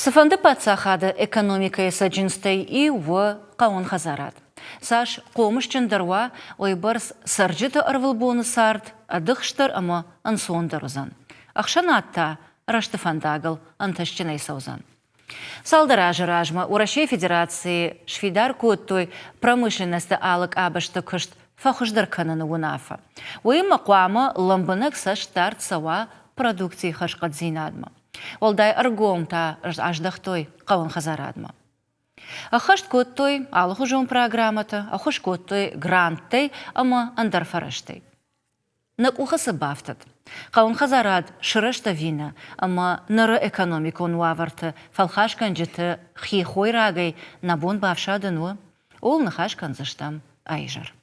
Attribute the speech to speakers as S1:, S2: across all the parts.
S1: Цыфӕнды паддзахады экономикӕйы цӕджындзтӕй иу у хъӕууон хӕдзарад. Цас хъомысджындӕр уа, уыйбӕрц цӕрджыты ӕрвылбоны цард ӕдыхстдӕр ӕмӕ ӕнцондӕр уыдзӕн. Ӕхсӕнад та рӕзты фӕндагыл ӕнтыстджынӕй цӕудзӕн. Цалдӕр азы размӕ Уӕрӕсейы Федерацийы сфидар кодтой промышленносты алы къабӕзты куыст фӕхуыздӕр кӕныны уынаффӕ. Уыимӕ хъуамӕ лӕмбынӕг цӕстдард цӕуа продукцийы хӕрзхъӕддзинадмӕ. Уӕлдай ӕргом та аздӕхтой хъӕуон хӕдзарадмӕ. Ӕххӕст кодтой алыхуызон программӕтӕ, ӕххуыс кодтой гранттӕй ӕмӕ ӕндӕр фӕрӕзтӕй. Нӕ къухы цы бафтыд? Хъӕуон хӕдзарад сырӕзт ӕви нӕ, ӕмӕ ныры экономикон уавӕрты фӕлхасгӕнджыты хи хойрагӕй нӕ бон бафсадын у? Ууыл ныхас кӕндзыстӕм а изӕр.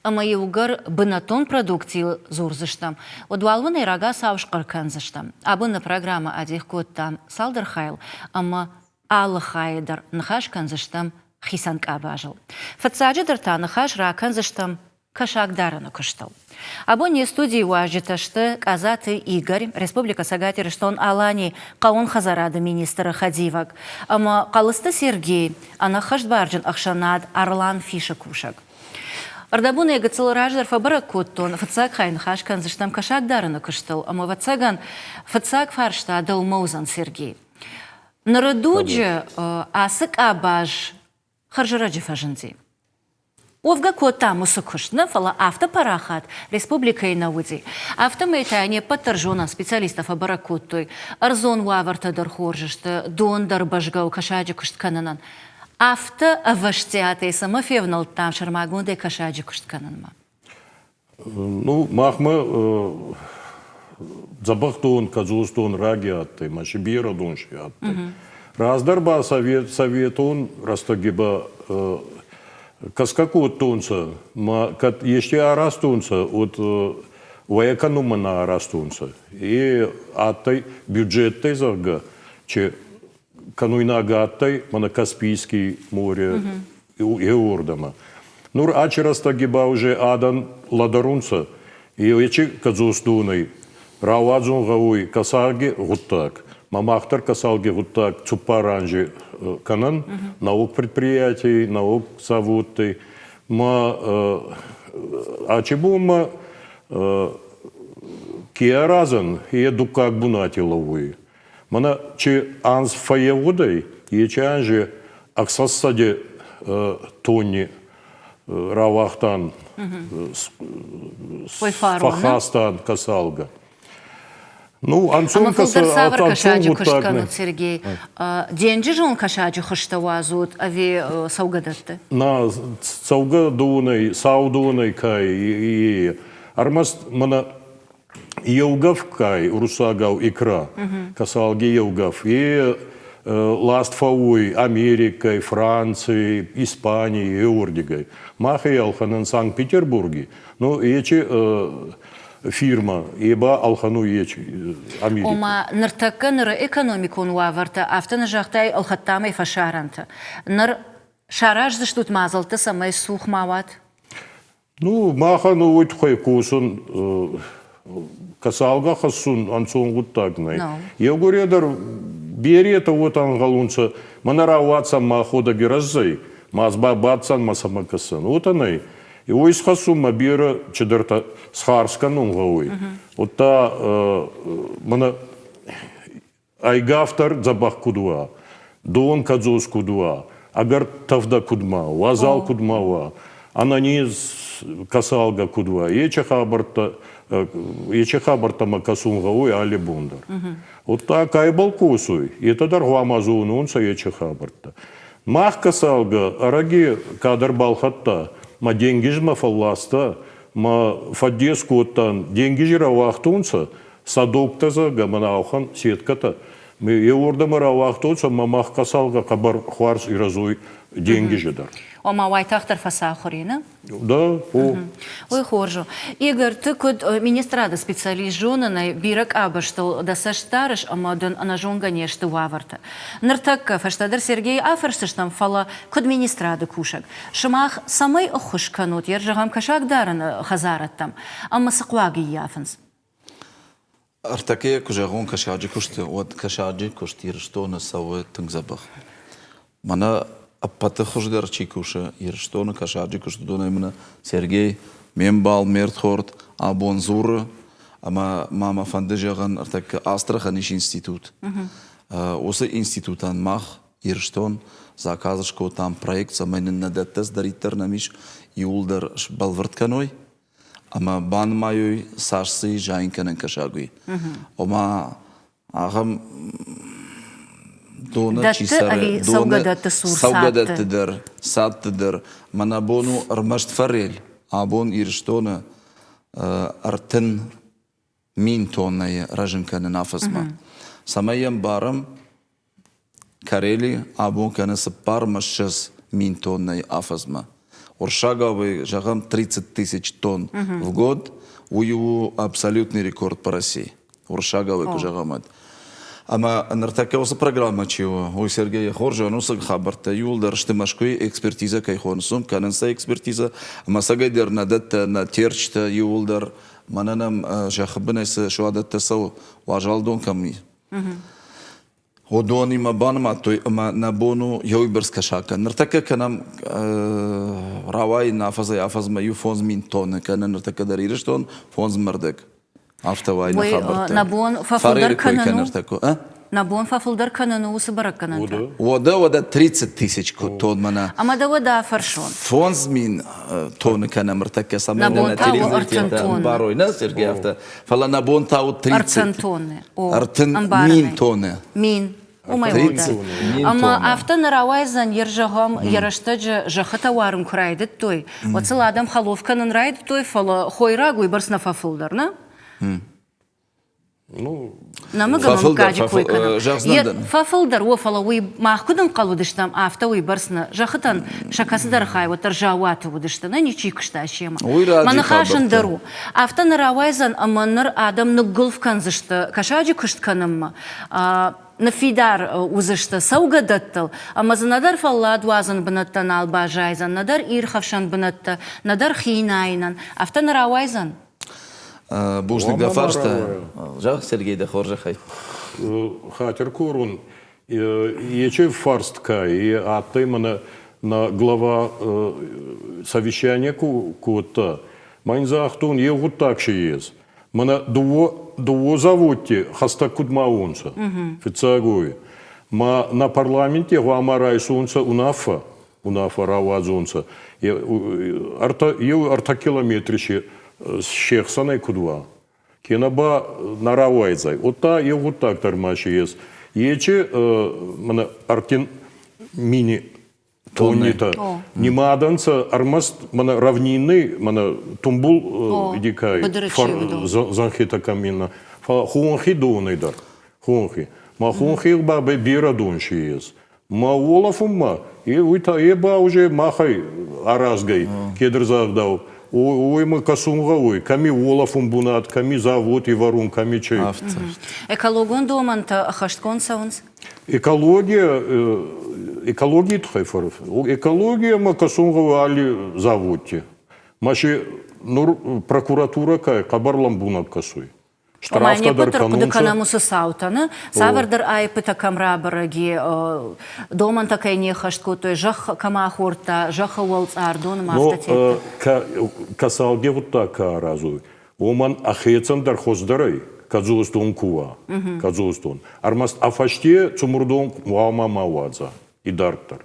S1: Ӕмӕ иугӕр бынӕттон продукцийыл дзурдзыстӕм, уӕд уал уын ӕй рагацау схъӕр кӕндзыстӕм. Абон нӕ программӕ адих кодтам цалдӕр хайыл ӕмӕ алы хайы дӕр ныхас кӕндзыстӕм хицӕн къабазыл. Фыццаджыдӕр та ныхас ракӕндзыстӕм кӕсагдарыны куыстыл. Абон не студийы уазджытӕ сты Къадзаты Игорь, Республикӕ Цӕгат Ирыстон-Аланийы хъӕууон хӕдзарады министры хӕдивӕг, ӕмӕ Хъӕлыцты Сергей, ӕнӕххӕстбарджын ӕхсӕнад Арлан Фисы кусӕг. Ӕрдӕбонӕй гыццыл раздӕр фӕбӕрӕг кодтон, фыццаг хай ныхас кӕндзыстӕм кӕсагдарыны куыстыл, ӕмӕ, ӕвӕццӕгӕн, фыццаг фарста дӕумӕ уыдзӕн, Сергей. Ныры дуджы ацы къабаз хӕрзӕрӕджы фӕзынди. Уӕвгӕ кодтам уыцы куыст нӕ, фӕлӕ афтӕ парахат республикӕйы нӕ уыди. Афтӕмӕй та не ппӕт дӕр зонӕм, специалисттӕ фӕбӕрӕг кодтой, ӕрдзон уавӕртӕ дӕр хорз сты, дон дӕр бӕзгӕ у кӕсаджы куыст кӕнынӕн. Афтӕ ӕвӕстиатӕй цӕмӕ февнӕлдтам сӕрмагондӕй кӕсаджы куыст кӕнынмӕ?
S2: Ну, махмӕ дзӕбӕх дон, кӕдзос дон раги адтӕй, ма си берӕ дон си адтӕй. Раздӕр ба совет, советон рӕстӕги ба кӕсгӕ кодтонцӕ, ма кӕд ести аразтонцӕ, уӕд уӕйӕ кӕнунмӕ нӕ аразтонцӕ. Е адтӕй бюджеттӕй, зӕгъгӕ, че кӕнуйнаг адтӕй, мӕнӕ Каспийский море еуордӕмӕ. Нур ачи рӕстӕги ба уже адӕн лӕдӕрунцӕ, ечи кӕдзос донӕй рауадзун гъӕуй кӕсалги гъуддаг. Ма мах дӕр кӕсалги гъуддаг цуппар анзи кӕнӕн, наук предприятий, наук заводтӕй. Ма ачи бонмӕ ке аразӕн, е дуккаг бунати лӕууй. Мӕнӕ чи анз фӕййевгъудӕй, ечи анзи ӕхсӕзсӕди тонни рауагътан, фӕххастан кӕсалгӕ. Ну, ӕнцон
S1: Ӕмӕ фылдӕр цавӕр кӕсаджы куыст кӕнут, Сергей? Денджызон кӕсаджы хуызтӕ уадзут ӕви цӕугӕдӕтты?
S2: На, цӕугӕдонӕй, саудонӕй кӕй, ӕрмӕст мӕнӕ еугӕфгай, уруссагау икра, кӕсалги еугӕф, е ласт фӕууй Америкӕй, Франций, Испаний, еуурдигӕй. Мах ӕй ӕлхӕнӕн Санкт-Петербурги, но ечи фирма, е ба ӕлхӕнуй ечи Америкӕй.
S1: Ома, ныртӕккӕ ныры экономикон уавӕртӕ, афтӕ нӕ загътай, ӕлхӕдтам ӕй фӕсарӕнты. Ныр сараздзыстут мадзӕлттӕ, цӕмӕй цух ма уат?
S2: Ну, махӕн уой туххӕй косун кӕсалгӕ хӕссун ӕнцон гъуддаг нӕй. Еугурей дӕр беретӕ уотӕ ӕнгъӕлунцӕ, мӕнӕ рауадзӕн ма ходӕги раздзӕй, ма баддзӕн ма сӕмӕ кӕсӕн. Уотӕ нӕй. Уой исхӕссунмӕ берӕ чидӕртӕ схарз кӕнун гъӕуй. Удта мӕнӕ Айгӕфдӕр дзӕбӕх куд уа, дон кӕдзос куд уа, ӕгӕр тӕвдӕ куд ма, уазал куд ма уа, ӕнӕнез кӕсалгӕ куд уа, ечи хабӕрттӕ ечи хабӕрттӕмӕ кӕсун гъӕуй алли бон дӕр. Удта кайбӕл косуй, етӕ дӕр гъуама зонунцӕ ечи хабӕрттӕ. Мах кӕсалгӕ ӕрӕги кадӕр балхӕдта, ма денгизмӕ фӕлласта, ма фӕддес кодтан, денгизи рауагътонцӕ, Садоктӕ, зӕгъгӕ, мӕнӕ ауӕхӕн сеткӕтӕ. Еуордӕмӕ рауагътонцӕ ӕма мах кӕсалгӕ хъӕбӕр хуарз ирӕзуй денгизи дӕр.
S1: Ома уайтагъддӕр фӕцахуыр и, нӕ?
S2: Да, о.
S1: Уый хорз у. Игорь, ты куыд министрады специалист зонынӕй бирӕ къабӕзтыл дӕ цӕст дарыс ӕмӕ дын ӕнӕзонгӕ не сты уавӕртӕ. Ныртӕккӕ фӕстӕдӕр Сергейы афӕрсдзыстӕм, фӕлӕ куыд министрады кусӕг, сымах цӕмӕй ӕххуыс кӕнут, йӕ зӕгъӕм, кӕсагдарыны хӕдзарӕдтӕм ӕмӕ цы хъуаг ӕййафынц?
S3: Ӕртӕккӕ куы зӕгъон кӕсаджы куысты, уӕд кӕсаджы куыст Ирыстоны цӕуы тынг дзӕбӕх. Мӕнӕ ӕппӕты хуыздӕр чи кусы Ирыстоны кӕсаджы куыст, уыдонӕй мӕнӕ Сергей, ме мбал, ме рдхорд, абон дзуры, ӕмӕ ма мӕ фӕнды зӕгъын, ӕртӕккӕ Астраханы ис институт. Уыцы институтӕн мах, Ирыстон, заказ скодтам проект, цӕмӕй нын нӕ дӕттӕ цыдӕриддӕр нӕм ис, иууылдӕр сбӕлвырд кӕной ӕмӕ банымайой, цас дзы зайын кӕнын кӕсаг, уый. Ома ахӕм доны чи цӕры,
S1: цӕугӕдӕтты цур
S3: цӕугӕдӕтты дӕр, цадты дӕр. Мӕнӕ бон у ӕрмӕст форель. Абон Ирыстоны 30 000 тоннӕйы рӕзын кӕнын афӕдзмӕ. Цӕмӕй йӕм барӕм, Карели абон кӕны 24 000 тоннӕйы афӕдзмӕ. Уырыссагау зӕгъӕм 30 тысяч тонн в год, уый у абсолютный рекорд по России. Уырыссагау куы зӕгъӕм, уӕд. Ӕмӕ ныртӕккӕ уыцы программӕ чи у, уый Сергей хорз зоны, уыцы хабӕрттӕ иууылдӕр сты Мӕскуыйы экспертизӕ кӕй хонынц, уым кӕнынц сӕ экспертизӕ, ӕмӕ ӕцӕгӕйдӕр нӕ дӕттӕ, нӕ терчтӕ иууылдӕр, мӕнӕ нӕм зӕххы бынӕй цы суадӕттӕ цӕуы, уазал дон кӕм и, Уыдонимӕ банымадтой ӕмӕ нӕ бон у еуйбӕрц кӕсаг кӕнын. Ныртӕккӕ кӕнӕм рауайын афӕдзӕй-афӕдзмӕ иу 5000 тонны кӕны ныртӕккӕ дӕр Ирыстон фондз мӕрдӕг. Афтӕ уайы нӕ хабӕрттӕ.
S1: Нӕ бон фӕфылдӕр кӕнын у? Нӕ бон фӕфылдӕр кӕнын у уыцы бӕрӕггӕнӕнтӕ?
S3: Уӕдӕ, уӕдӕ 30 тысяч тонмӕ нӕ.
S1: Ӕмӕ дӕ уӕдӕ афӕрсон.
S3: 5000 тонны кӕнӕм ӕртӕккӕ, цӕмӕй нӕ телевизортӕ ӕмбарой. Нӕ, Сергей, афтӕ. Фӕлӕ нӕ бон та у 30.
S1: 30 тонны.
S3: 30 000 тонны.
S1: Мин. Уымӕй уӕлдай. Ӕмӕ афтӕ нӕ рауайдзӕн, йе зӕгъӕм, йӕ рӕстӕджы зӕххытӕ уарын куы райдыдтой, уӕд сыл адӕм хӕлоф кӕнын райдыдтой, фӕлӕ хойраг уыйбӕрц нӕ фӕфылдӕр, нӕ?
S2: Ну,
S1: Нӕмыг ӕмӕ мыггаджы кой кӕнӕм. Фӕфылдӕр, о, фӕлӕ уый мах куыд ӕнхъӕл уыдыстӕм, афтӕ уыйбӕрц нӕ. Зӕххытӕн сӕ кӕцыдӕр хай уӕддӕр заууаты уыдысты, нӕ ничи куыста семӕ. Мӕ ныхас ӕндӕр у. Афтӕ нӕ рауайдзӕн, ӕмӕ ныр адӕм ныггуылф кӕндзысты кӕсаджы куыст кӕнынмӕ, ныффидар уыдзысты цӕугӕдӕттыл, ӕмӕ дзы нӕдӕр фӕлладуадзӕн бынӕттӕ нал баззайдзӕн, нӕдӕр ирхӕфсӕн бынӕттӕ, нӕдӕр хи найынӕн. Афтӕ нӕ рауайдзӕн?
S3: Бузныг дӕ фарста. Зӕгъ, Сергей, дӕ хорзӕхӕй.
S2: Хатир корун, ече фарст ка, и адтӕй мӕнӕ на глава совещание кодта, ма ин загътон, еу гъуддаг си ес. Мӕнӕ дууӕ заводти хӕстӕг куд ма уонцӕ, фиццаг уой. Ма на парламенти гъуама райсонцӕ унаффӕ, унаффӕ рауадзонцӕ. Ӕртӕ, еу ӕртӕ километри се хсӕнӕй куд уа, кенӕ ба нӕ рауайдзӕй. Удта еу гъуддаг дӕр ма си ес. Ечи мӕнӕ ӕртин мини тоннитӕ нимадӕнцӕ ӕрмӕст мӕнӕ равнинный, мӕнӕ тумбул дикай зӕнхитӕ кӕми фал хонхи донӕй дӕр, хонхи. Ма хонхи бабӕй берӕ дон си ес. Ма уолӕфунмӕ, е уый та е ба уже махӕй аразгӕй, кедр загъдау, уой ма кӕсун гъӕуй, кӕми уолӕфун бунат, кӕми завод ивӕрун, кӕми чи.
S1: Экологон домӕнтӕ ӕххӕстгонд цӕуынц?
S2: Экология, экологийы тыххӕй экология ма кӕсун гъӕуй алли заводти. Ма си нур прокуратура кӕй хъӕбӕр лӕмбунӕг кӕсуй.
S1: Ома не ппӕт дӕр хъуыды кӕнӕм уыцы цаутӕ, нӕ? Цавӕрдӕр аиппытӕ кӕм рабӕрӕг и, домӕнтӕ кӕй не ххӕст кодтой, зӕхх кӕм ахордта, зӕххы уӕлцъар, доны ма афтӕ тедта.
S2: Кӕсалги гъуддаг ка аразуй, уомӕн ӕхецӕн дӕр хуӕздӕр ӕй, кӕдзосдон ку уа, кӕдзосдон. Ӕрмӕст ӕ фӕсте цумурдон гъӕуама ма уадза идарддӕр.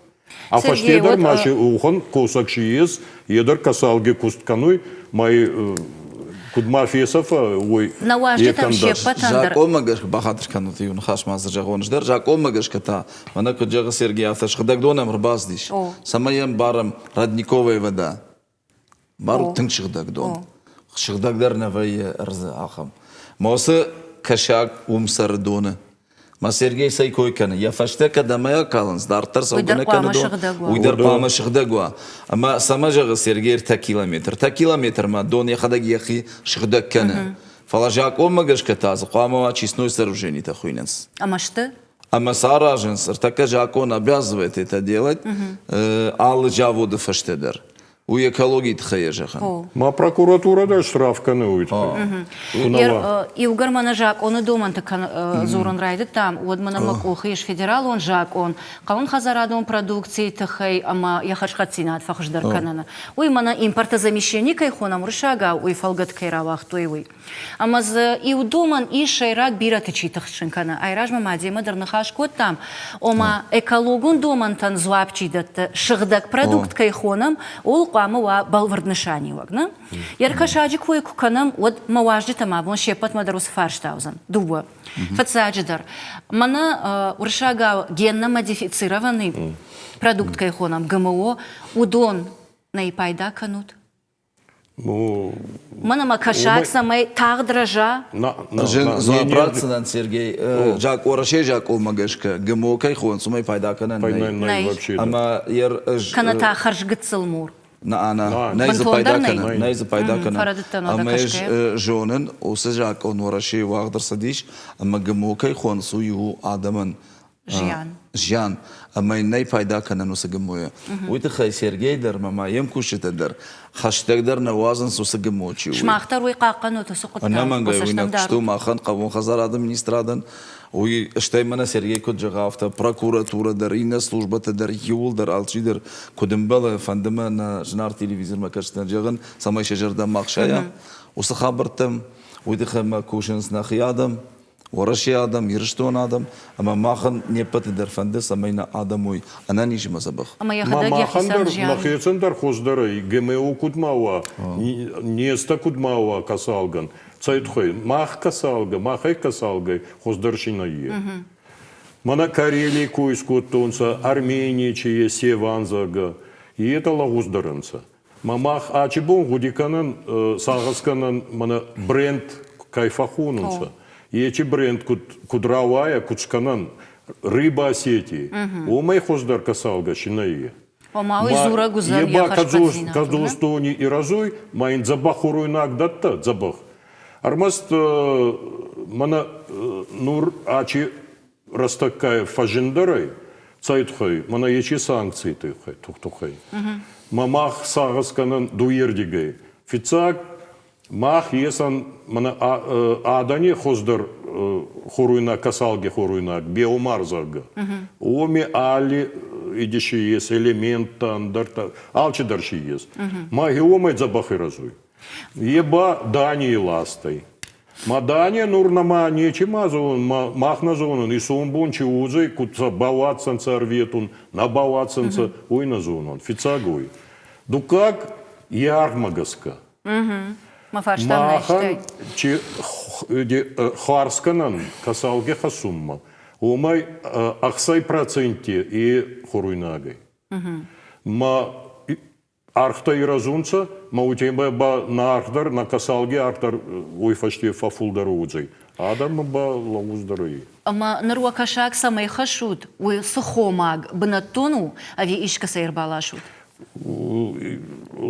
S2: А фӕстедӕр ма си уӕхӕн косӕг си ес, е дӕр кӕсалги куст кӕнуй, ма куд ма фесӕфа, уой
S1: Нӕ уазджытӕм се ппӕтӕн дӕр.
S3: Закъонмӕ гӕсгӕ бахатыр кӕнут иу ныхас ма дзы зӕгъон ӕз дӕр. Закъонмӕ гӕсгӕ та, мӕнӕ куыд зӕгъы Сергей, афтӕ сыгъдӕг дон ӕм ӕрбацыдис, цӕмӕй йӕм барӕм родниковая вода. Бар у тынг сыгъдӕг дон. Сыгъдӕгдӕр нӕ вӕййы ӕрдзы ахӕм. Ма уыцы кӕсаг уым цӕры доны. Мӕ Сергей цӕй кой кӕны, йӕ фӕстӕ кӕдӕм ӕй акалынц, дарддӕр цӕугӕ нӕ кӕны дон, уый дӕр хъуамӕ сыгъдӕг уа. Ӕмӕ цӕмӕ зӕгъы Сергей 3 километр? 3 километрмӕ дон йӕхӕдӕг йӕхи сыгъдӕг кӕны. Фӕлӕ закъонмӕ гӕсгӕ та дзы хъуамӕ уа очистной сооружениетӕ хуыйнынц.
S1: Ӕмӕ сты?
S3: Ӕмӕ сӕ аразынц, ӕртӕккӕ закъон обязывает это делать алы заводы фӕстӕ дӕр. Уый экологийы тыххӕй йӕ зӕгъын.
S2: Ма прокуратура дӕр штраф кӕны уый тыххӕй.
S1: Иугӕр мӕнӕ закъоны домӕнты дзурын райдыдтам, уӕд мӕнӕ мӕ къухы ис федералон закъон хъӕуынхӕдзарадон продукцийы тыххӕй ӕмӕ йӕ хӕрзхъӕддзинад фӕхуыздӕр кӕныны. Уый мӕнӕ импортозамещение кӕй хонӕм уырыссагау, уый фӕлгӕт кӕй рауагътой, уый. Ӕмӕ дзы иу домӕн ис, сӕйраг бирӕты чи тыхсын кӕны. Айразмӕ ма демӕ дӕр ныхас кодтам, ома экологон домӕнтӕн дзуапп чи дӕтты, сыгъдӕг продукт кӕй хонӕм, ууыл хъуамӕ уа бӕлвырд нысаниуӕг. Нӕ? Йе ркӕсаджы кой куы кӕнӕм, уӕд мӕ уазджытӕм абон се ппӕтмӕ дӕр уыцы фарста уыдзӕн. Дыууӕ. Фыццаджыдӕр, мӕнӕ уырыссагау генно-модифицированный продукт кӕй хонӕм, ГМО, уыдон нӕй пайда кӕнут?
S2: Ну,
S1: Мӕнӕ мӕ кӕсаг цӕмӕй тагъд рӕза.
S3: Дзуапп ратдзынӕн, Сергей. Уӕрӕсейы закъонмӕ гӕсгӕ ГМО кӕй хонынц, уымӕй пайда кӕнӕн нӕй. Ӕмӕ ӕз
S1: Кӕнӕ та хӕрзгыццыл мур.
S3: Нӕ, нӕ, нӕй дзы пайда кӕнӕн, нӕй дзы пайда кӕнӕн. Ӕмӕ ӕз зонын, уыцы закъон Уӕрӕсейы уагъд ӕрцыдис, ӕмӕ ГМО кӕй хонынц, уый у адӕмӕн
S1: зиан.
S3: Зиан. Ӕмӕ йын нӕй пайда кӕнӕн уыцы ГМО-йӕ. Уый тыххӕй Сергей дӕр ӕмӕ ма йе мкусджытӕ дӕр хӕстӕгдӕр нӕ уадзынц уыцы ГМО чи у.
S1: Сымах дӕр уый хъахъхъӕнут уыцы хъуыддаг?
S3: Ӕнӕмӕнгӕй уый нӕ куыст у махӕн хъӕууон хӕдзарады министрадӕн. Уый стӕй мӕнӕ Сергей куыд зӕгъа, афтӕ прокуратурӕ дӕр, иннӕ службӕтӕ дӕр, иууылдӕр алчидӕр куыд ӕмбӕлы, фӕнды мӕ нӕ зынаргъ телевизормӕ кӕсджытӕн зӕгъын, цӕмӕй сӕ зӕрдӕ ма хсайа уыцы хабӕрттӕм. Уый тыххӕй мӕ кусынц нӕхи адӕм, Уӕрӕсейы адӕм, Ирыстоны адӕм, ӕмӕ махӕн не ппӕты дӕр фӕнды, цӕмӕй нӕ адӕм уой ӕнӕниз ӕмӕ дзӕбӕх.
S1: Ӕмӕ йӕхӕдӕг йӕхицӕн зиан.
S2: Мӕхецӕн дӕр хуыздӕрӕй ГМО куд ма уа, незтӕ куд ма уа кӕсалгӕн, цӕй туххӕй мах кӕсалгӕ, махӕй кӕсалгӕй хуыздӕр си нӕййе. Мӕнӕ Карелий ку искодтонцӕ, Армений чи е Севан, зӕгъгӕ, етӕ лӕгъуздӕр ӕнцӕ. Ма мах ачи бон гъуди кӕнӕн, сагъӕс кӕнӕн, мӕнӕ бренд кӕй фӕххонунцӕ, ечи бренд куд, куд рауайа, куд скӕнӕн, рыба сети, уомӕй хуыздӕр кӕсалгӕ си нӕййе.
S1: Ома уый дзурӕг уыдзӕн йӕ хӕрзхъӕддзинадыл.
S2: Кӕдзосдони ирӕзуй, ма ин дзӕбӕх хуруйнаг дӕттӕ, дзӕбӕх. Ӕрмӕст мӕнӕ нур ачи рӕстӕггай фӕззиндӕрӕй, цӕй туххӕй, мӕнӕ ечи санкцити туххӕй. Ма мах сагъӕс кӕнӕн дуйердигӕй. Фиццаг, мах есӕн мӕнӕ адӕни хуздӕр хуруйнаг, кӕсалги хуруйнаг, биомар, зӕгъгӕ. Уоми алли идиши ес элементтӕ, ӕндӕртӕ, алчидӕр си ес. Ма уомӕй дзӕбӕх ирӕзуй. Е ба Данийи ластӕй. Ма Дания нур нӕма нечи ма зонун, мах нӕ зонун, исонбон чи уодзӕй, куд сӕ бауадздзӕнцӕ ӕрветун, нӕ бауадздзӕнцӕ, уой нӕ зонун. Фиццаг уой. Дуккаг, е аргъмӕ гӕсгӕ.
S1: Мӕ фарста
S2: Махӕн чи хуарз кӕнӕн кӕсалги хӕссунмӕ, уомӕй 60 процентти е хуруйнагӕй. Ма Ӕргътӕ ирӕзунцӕ, ма уотемӕй ба нӕ аргъ дӕр, нӕ кӕсалги аргъ дӕр уой фӕсте фӕффулдӕр уодзӕй. Адӕммӕ ба лӕгъуздӕр ӕй.
S1: Ӕма нур уӕ кӕсаг цӕмӕй хӕссут, уой цы хомаг бынӕттон у ӕви искӕцӕй ӕрбаласут?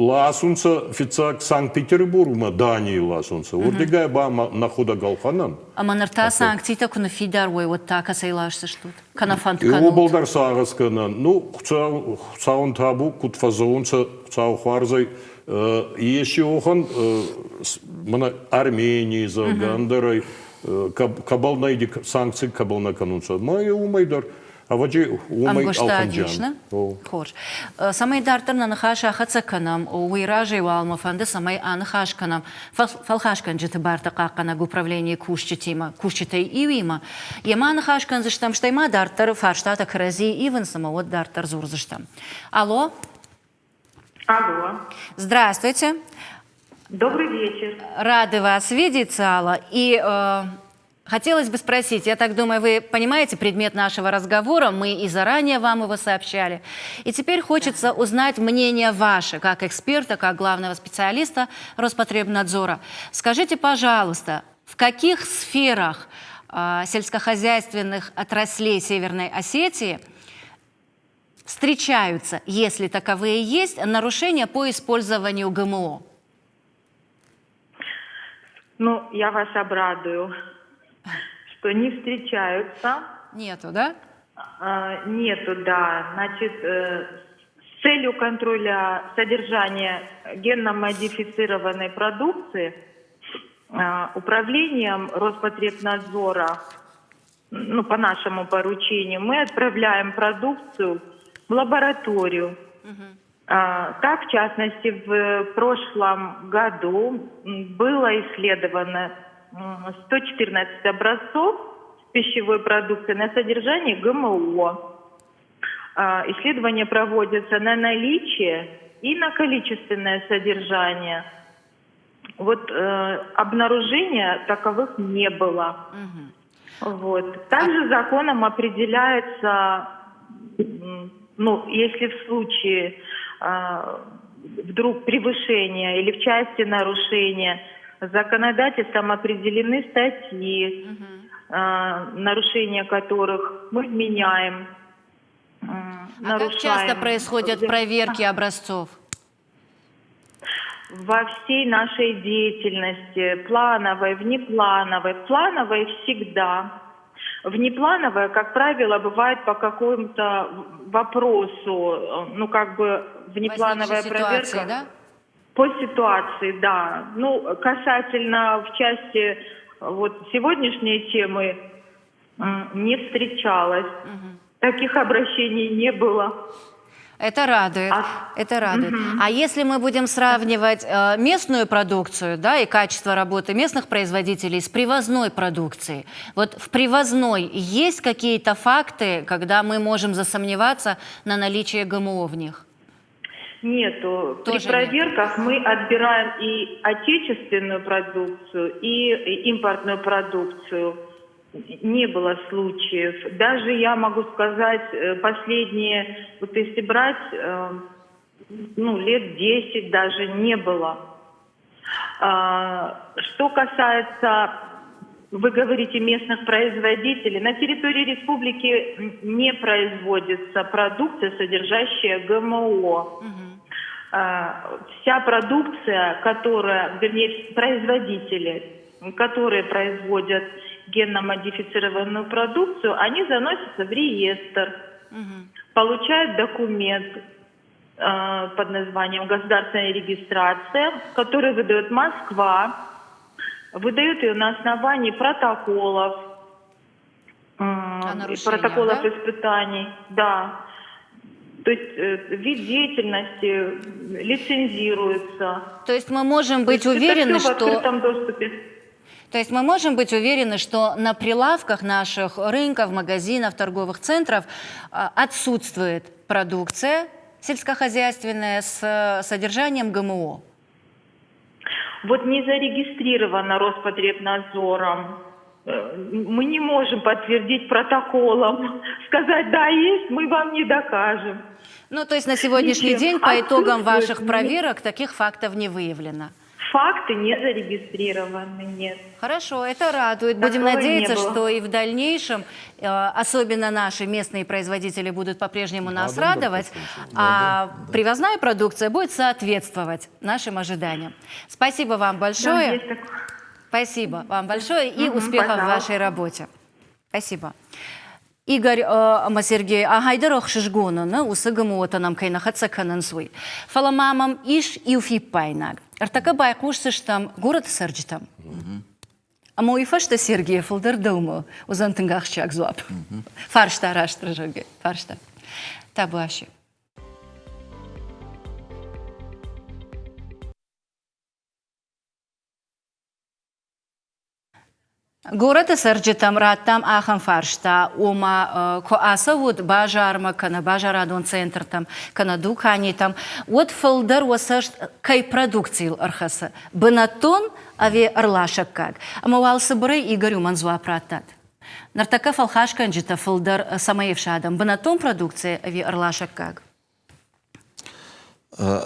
S2: Ласунцӕ фиццаг Санкт-Петербургмӕ, Данийи ласунцӕ. Уордигӕй ба нӕхуӕдӕг ӕлхӕнӕн.
S1: Ӕма нур та санкцитӕ ку ныффидар уой, уӕд та кӕцӕй ласдзыстут? Кӕнӕ фӕнд кӕнут?
S2: Уобӕл дӕр сагъӕс кӕнӕн. Ну, Хуцауӕн табу, куд фӕззӕгъунцӕ, Хуцау хуарзӕй, ести уӕхӕн мӕнӕ Армений, зӕгъгӕ, ӕндӕрӕй кӕбӕл нӕ санкци кӕбӕл нӕ кӕнунцӕ. Ма е уымӕй дӕр ӕвӕджи уымӕй ӕлхӕнджиан.
S1: Хорз. Цӕмӕй дарддӕр нӕ ныхас ахӕццӕ кӕнӕм, уый разӕй уал мӕ фӕнды, цӕмӕй аныхас кӕнӕм фӕлхасгӕнджыты барты хъахъхъӕнӕг управленийы кусджытимӕ, кусджытӕй иуимӕ. Йемӕ аныхас кӕндзыстӕм, стӕй ма дарддӕр фарстатӕ кӕрӕдзийы ивынц ӕмӕ уӕд дарддӕр дзурдзыстӕм. Алло.
S4: Алло.
S1: Здравствуйте.
S4: Добрый вечер.
S1: Рады вас видеть, Алла. И хотелось бы спросить, я так думаю, вы понимаете предмет нашего разговора, мы и заранее вам его сообщали. И теперь хочется узнать мнение ваше, как эксперта, как главного специалиста Роспотребнадзора. Скажите, пожалуйста, в каких сферах сельскохозяйственных отраслей Северной Осетии встречаются, если таковые есть, нарушения по использованию ГМО?
S4: Ну, я вас обрадую, что не встречаются.
S1: Нету, да?
S4: А, нету, да. Значит, с целью контроля содержания генно-модифицированной продукции управлением Роспотребнадзора, ну, по нашему поручению, мы отправляем продукцию в лабораторию. Так, в частности, в прошлом году было исследовано 114 образцов пищевой продукции на содержание ГМО. Исследования проводятся на наличие и на количественное содержание. Вот обнаружения таковых не было. Вот. Также законом определяется, ну, если в случае вдруг превышения или в части нарушения, законодательством определены статьи, нарушения которых мы вменяем.
S1: А как часто происходят проверки образцов?
S4: Во всей нашей деятельности, плановой, внеплановой, плановой всегда. Внеплановая, как правило, бывает по какому-то вопросу, ну, как бы внеплановая проверка.
S1: Ситуации, да?
S4: По ситуации, да. Ну, касательно в части вот сегодняшней темы не встречалось. Таких обращений не было.
S1: Это радует. Это радует. А если мы будем сравнивать местную продукцию, да, и качество работы местных производителей с привозной продукцией, вот в привозной есть какие-то факты, когда мы можем засомневаться на наличии ГМО в них?
S4: Нету.
S1: Тоже
S4: При проверках
S1: нет.
S4: Мы отбираем и отечественную продукцию, и импортную продукцию. Не было случаев. Даже я могу сказать, последние, вот если брать, ну, лет 10 даже не было. Что касается, вы говорите, местных производителей, на территории республики не производится продукция, содержащая ГМО. Вся продукция, которая, вернее, производители, которые производят генно-модифицированную продукцию, они заносятся в реестр, получают документ под названием «Государственная регистрация», который выдает Москва, выдает ее на основании протоколов, протоколов, да? Испытаний, да. То есть вид деятельности лицензируется.
S1: То есть мы можем быть уверены,
S4: что... в открытом доступе.
S1: То есть мы можем быть уверены, что на прилавках наших рынков, магазинов, торговых центров отсутствует продукция сельскохозяйственная с содержанием ГМО?
S4: Вот не зарегистрировано Роспотребнадзором. Мы не можем подтвердить протоколом. Сказать, да, есть, мы вам не докажем.
S1: Ну, то есть на сегодняшний день по итогам ваших проверок таких фактов не выявлено?
S4: Факты не зарегистрированы, нет.
S1: Хорошо, это радует. Будем
S4: Такого
S1: надеяться,
S4: не было.
S1: что и в дальнейшем, особенно наши местные производители будут по-прежнему нас радовать, а привозная продукция будет соответствовать нашим ожиданиям. Спасибо вам большое.
S4: Да, есть такое.
S1: Спасибо вам большое и успехов в
S4: пожалуйста.
S1: вашей работе. Спасибо. Игорь ӕмӕ Сергей, агайдӕр ӕхсызгон у, нӕ уыцы ГМО-тӕ нӕм кӕй нӕ хӕццӕ кӕнынц, уый. Фӕлӕ ма мӕм ис иу фиппаинаг. Ӕртӕккӕ байхъусдзыстӕм горӕты цӕрджытӕм. Ӕмӕ уый фӕстӕ Сергей фылдӕр дӕумӕ уыдзӕн тынг ахсджиаг дзуапп. Фарста раст, Сергей, фарста. Табуаси. Горӕты цӕрджытӕм радтам ахӕм фарста, ома куы ацӕут базармӕ кӕнӕ базарадон центртӕм, кӕнӕ дуканитӕм, уӕд фылдӕр уӕ цӕст кӕй продукцийыл ӕрхӕцы, бынӕттон ӕви ӕрласӕггаг? Ӕмӕ уал цыбырӕй Игорь уымӕн дзуапп раттӕд. Ныртӕккӕ фӕлхасгӕнджытӕ фылдӕр цӕмӕй ӕфсадӕм, бынӕттон продукцийӕ ӕви ӕрласӕггаг?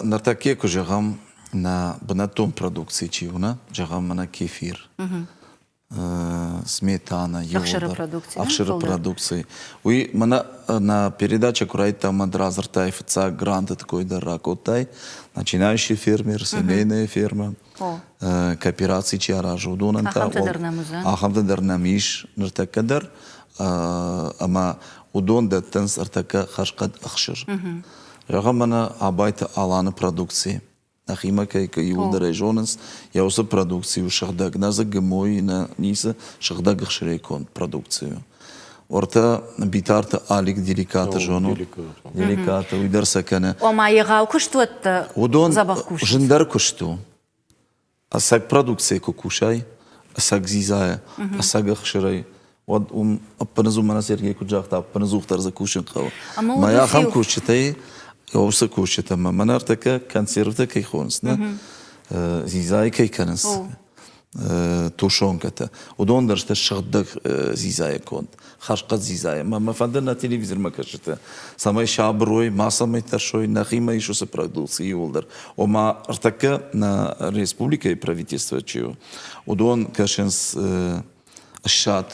S3: Ныртӕккӕ куы зӕгъӕм, нӕ бынӕттон продукци чи у, нӕ, зӕгъӕм, мӕнӕ кефир. сметана,
S1: Ӕхсыры продукци.
S3: Ӕхсыры продукци. Уый мӕнӕ нӕ передача куы райдыдтам, ӕмӕ радзырдтай фыццаг гранты кой дӕр ракодтай. Начинающий фермер, семейная ферма, коопераци чи аразы, уыдонӕн та
S1: Ахӕмтӕ дӕр нӕм уыдзӕн?
S3: Ахӕмтӕ дӕр нӕм ис ныртӕккӕ дӕр. Ӕмӕ уыдон дӕттынц ӕртӕккӕ хӕрзхъӕд ӕхсыр. Зӕгъӕм, мӕнӕ Абайты Аланы продукци. Нӕхимӕ кӕй иуылдӕр ӕй зонынц, йӕ уыцы продукци у сыгъдӕг, нӕ дзы гымой, нӕ ницы, сыгъдӕг ӕхсырӕй конд продукци у. Уӕртӕ Битарты Алик деликаты зонут. Деликаты, уый дӕр сӕ кӕны.
S1: Ома егъау куыстуӕттӕ
S3: Уыдон
S1: дзӕбӕх кусынц.
S3: Зындӕр куыст у. Ӕцӕг продукцийӕ куы кусай, ӕцӕг дзидзайӕ, ӕцӕг ӕхсырӕй, уӕд уым ӕппынӕдзух, мӕнӕ Сергей куыд загъта, ӕппынӕдзухдӕр дзы кусын хъӕуы. Мӕ ахӕм кусджытӕй, уыцы кусджытӕ мӕ мӕнӕ ӕртӕккӕ консервтӕ кӕй хонынц, нӕ, дзидзайы кӕй кӕнынц, тушенкӕтӕ, уыдон дӕр сты сыгъдӕг дзидзайӕ конд, хӕрзхъӕд дзидзайӕ. Мӕ мӕ фӕнды нӕ телевизормӕ кӕсджытӕ, цӕмӕй сабыр уой, мацӕмӕй тӕрсой, нӕхимӕ ис уыцы продукци иууылдӕр. Ома, ӕртӕккӕ нӕ республикӕйы правительство чи у, уыдон кӕсынц ссад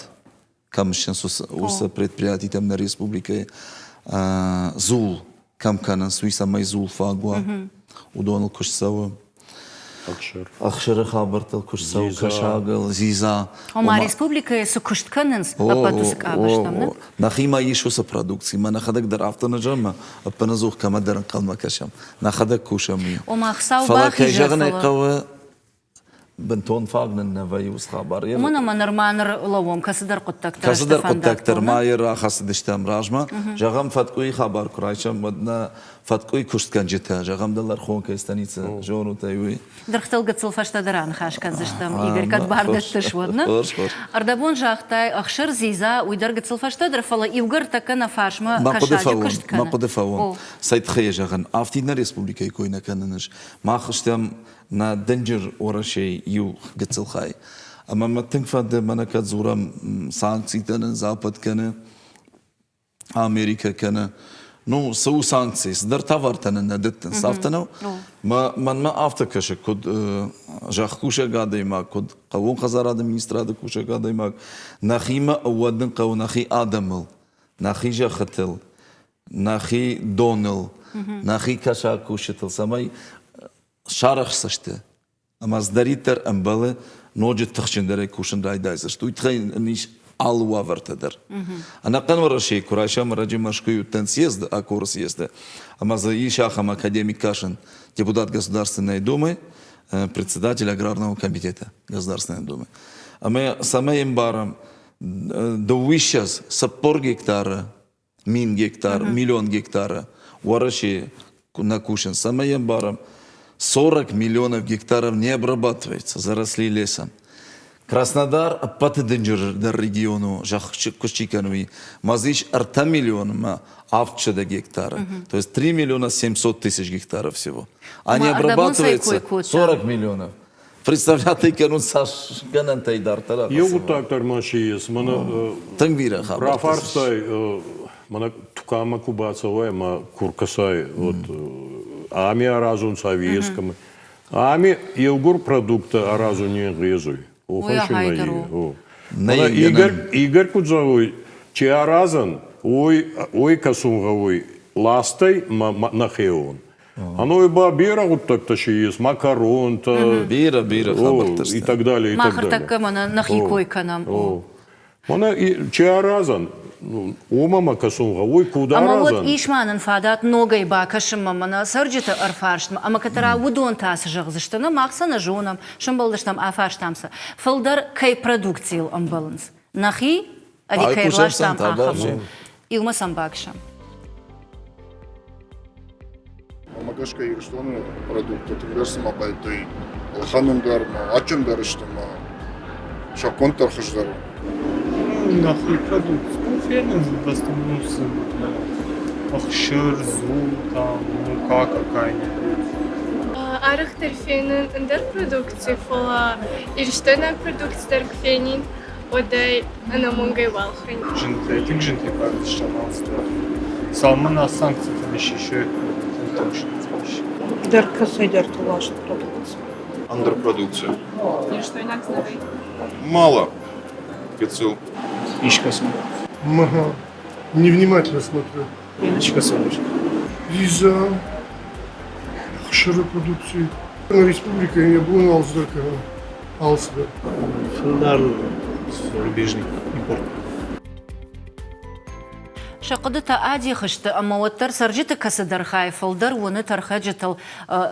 S3: кӕм ссынц, уыцы предприятитӕм нӕ республикӕйы дзул кӕм кӕнынц, уый цӕмӕй дзул фаг уа, уыдоныл куыст цӕуы.
S2: Ӕхсыр.
S3: Ӕхсыры хабӕрттыл куыст цӕуы, кӕсагыл, дзидза.
S1: Ома республикӕйы цы куыст кӕнынц, ӕппӕт уыцы къабӕзтӕм, нӕ?
S3: Нӕхимӕ ис уыцы продукци, мӕ нӕхӕдӕг дӕр афтӕ нӕ зӕгъӕм, ӕппынӕдзух кӕмӕдӕр ӕнхъӕлмӕ кӕсӕм, нӕхӕдӕг кусӕм.
S1: Ома Хуыцау
S3: Фӕлӕ, кӕй зӕгъын ӕй хъӕуы, бынтон фаг нын нӕ вӕййы уыцы хабар.
S1: Уымӕн ӕмӕ нырма ныр лӕууӕм кӕцыдӕр хъуыддӕгтӕ.
S3: Кӕцыдӕр хъуыддӕгтӕ ма йӕ рахӕцыдыстӕм размӕ. Зӕгъӕм, фӕткъуыйы хабар куы райсӕм, уӕд нӕ фӕткъуыйы куыстгӕнджытӕ, зӕгъӕм, дӕлӕрхонкӕйы станицӕ, зонут ӕй уый.
S1: Дыргътыл гыццыл фӕстӕдӕр аныхас кӕндзыстӕм, Игорь, кӕд бар дӕттыс, уӕд нӕ? Ӕрдӕбон загътай, ӕхсыр, дзидза, уый дӕр гыццыл фӕстӕдӕр, фӕлӕ иугӕр тӕккӕ нӕ фарсмӕ кӕсаджы куыст кӕны.
S3: Мӕ хъуыды фӕуон. Цӕй тыххӕй йӕ зӕгъын, афтид нӕ республикӕйы кой нӕ кӕнын ӕз. Мах стӕм нӕ дынджыр Уӕрӕсейы иу гыццыл хай. Ӕмӕ мӕ тынг фӕнды, мӕнӕ кӕд дзурӕм, санкцитӕ нын Запад кӕны, Америкӕ кӕны. Ну, цы у санкци, цыдӕр товартӕ нын нӕ дӕттынц, афтӕ нӕу? Мӕнмӕ афтӕ кӕсы, куыд зӕхкусӕг адӕймаг, куыд хъӕууон хӕдзарады министрады кусӕг адӕймаг, нӕхимӕ ӕууӕндын хъӕуы нӕхи адӕмыл, нӕхи зӕххытыл, нӕхи доныл, нӕхи кӕсаг кусджытыл, цӕмӕй сарӕхсдзысты ӕмӕ цыдӕриддӕр ӕмбӕлы, ноджы тыхджындӕрӕй кусын райдайдзысты. Уый тыххӕй ын ис алы уавӕртӕ дӕр. Ӕнӕхъӕн Уӕрӕсейы куы райсӕм, ӕрӕджы Мӕскуыйы уыдтӕн съезды, Акоры съезды, ӕмӕ дзы ис ахӕм академик кӕсын, депутат Государственной Думы, председатель Аграрного комитета Государственной Думы. Ӕмӕ цӕмӕй ӕмбарӕм, 22 40 гектары 1000 гектар, миллион гектара Уӕрӕсе нӕ кусынц. Цӕмӕй ӕмбарӕм, 40 миллионов гектаров не обрабатывается, заросли лесом. Краснодар ӕппӕты дынджырдӕр регион у, зӕхх куыст чи кӕны, уый. Ма дзы ис 3 миллионмӕ 700 гектара. То есть 3 миллиона 700 тысяч гектаров всего. А не обрабатывается 40 миллионов. Представляти кӕнун цас гӕнӕнтӕй дарддӕр.
S2: Еу гъуддаг дӕр ма си ес. Мӕнӕ
S3: тынг бирӕ хабӕрттӕ.
S2: Рафарстай, мӕнӕ туканмӕ ку бацӕуай ӕма ку ркӕсай, вот ами аразунцӕ ӕви ескӕмӕ. Ами еугур продукттӕ аразун не нгъезуй. Игорь, Игорь куд зӕгъуй, чи аразӕн, уой, уой кӕсун гъӕуй ластӕй нӕхеуон. Оно ба берӕ гъуддӕгтӕ си ес, макаронтӕ,
S3: берӕ, берӕ хабӕрттӕ
S2: и так далее, и так далее.
S1: Мах ӕртӕккӕ мӕнӕ нӕхи кой кӕнӕм.
S2: Мӕнӕ чи аразӕн, уомӕ ма кӕсун гъӕуй, куд аразӕн.
S1: Ӕма уӕд ис ма нын фадат ногӕй бакӕсынмӕ мӕнӕ цӕрджыты ӕрфарстмӕ, ӕмӕ кӕддӕра уыдон та цы зӕгъдзысты, нӕ мах сӕ нӕ зонӕм, сӕмбӕлдыстӕм, афарстам сӕ. Фылдӕр кӕй продукцийыл ӕмбӕлынц? Нӕхи ӕви кӕй рластам, ахӕмыл? Иумӕ сӕм бакӕсӕм.
S5: Уымӕ гӕсгӕ Ирыстоны продукттӕ тынгдӕр цыма байдыдтой ӕлхӕнын дӕр ӕмӕ адджындӕр сты ӕмӕ сӕ конд дӕр хуыздӕр у.
S6: Нӕхи продукт, ну, фенын в основном цы ӕхсыр, дзул, там, мука какая-нибудь.
S7: Арӕхдӕр фенын ӕндӕр продукци, фӕлӕ ирыстойнаг продукци дӕр куы фенин, уӕд ӕй ӕнӕмӕнгӕй балхӕнин.
S6: Зынтӕй, тынг зынтӕй бавдыстам алцыдӕр. Цалынмӕ нӕ санкцитӕ не сисой, тынг зын
S8: Дӕр кӕцӕйдӕрты ласт продукци.
S9: Ӕндӕр продукци.
S7: Ирыстойнаг знагӕй?
S9: Мало. Гыццыл.
S6: Искӕцы.
S5: Ага. Невнимательно смотрю.
S6: Искӕцы.
S5: Виза, хсыры продукци. Республикӕйы йӕ бон алцыдӕр кӕны. Алцыдӕр.
S6: Фылдӕр зарубежный импорт.
S1: Сӕ хъуыдытӕ адих сты, ӕмӕ уӕддӕр цӕрджыты кӕцыдӕр хай фылдӕр уыны тӕрхӕджытыл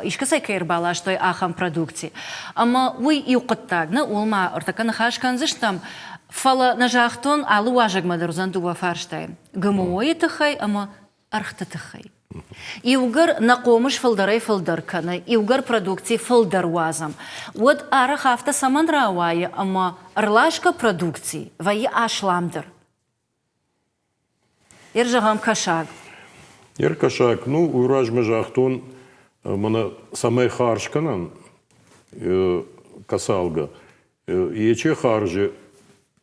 S1: искӕцӕй кӕй ӕрбаластой, ахӕм продукци. Ӕмӕ уый иу хъуыддаг нӕ, ууыл ма ӕртӕккӕ ныхас кӕндзыстӕм. Фӕлӕ нӕ загътон, алы уазӕгмӕ дӕр уыдзӕн дыууӕ фарстайы. ГМО-йы тыххӕй ӕмӕ ӕргъты тыххӕй. Иугӕр нӕ хъомыс фылдӕрӕй-фылдӕр кӕны, иугӕр продукци фылдӕр уадзӕм, уӕд арӕх афтӕ цӕмӕн рауайы, ӕмӕ ӕрласгӕ продукци вӕййы асламдӕр? Ер зӕгъӕм, кӕсаг.
S2: Ер кӕсаг, ну, уый размӕ загътон, мӕнӕ цӕмӕй харз кӕнӕн кӕсалгӕ, ече харзы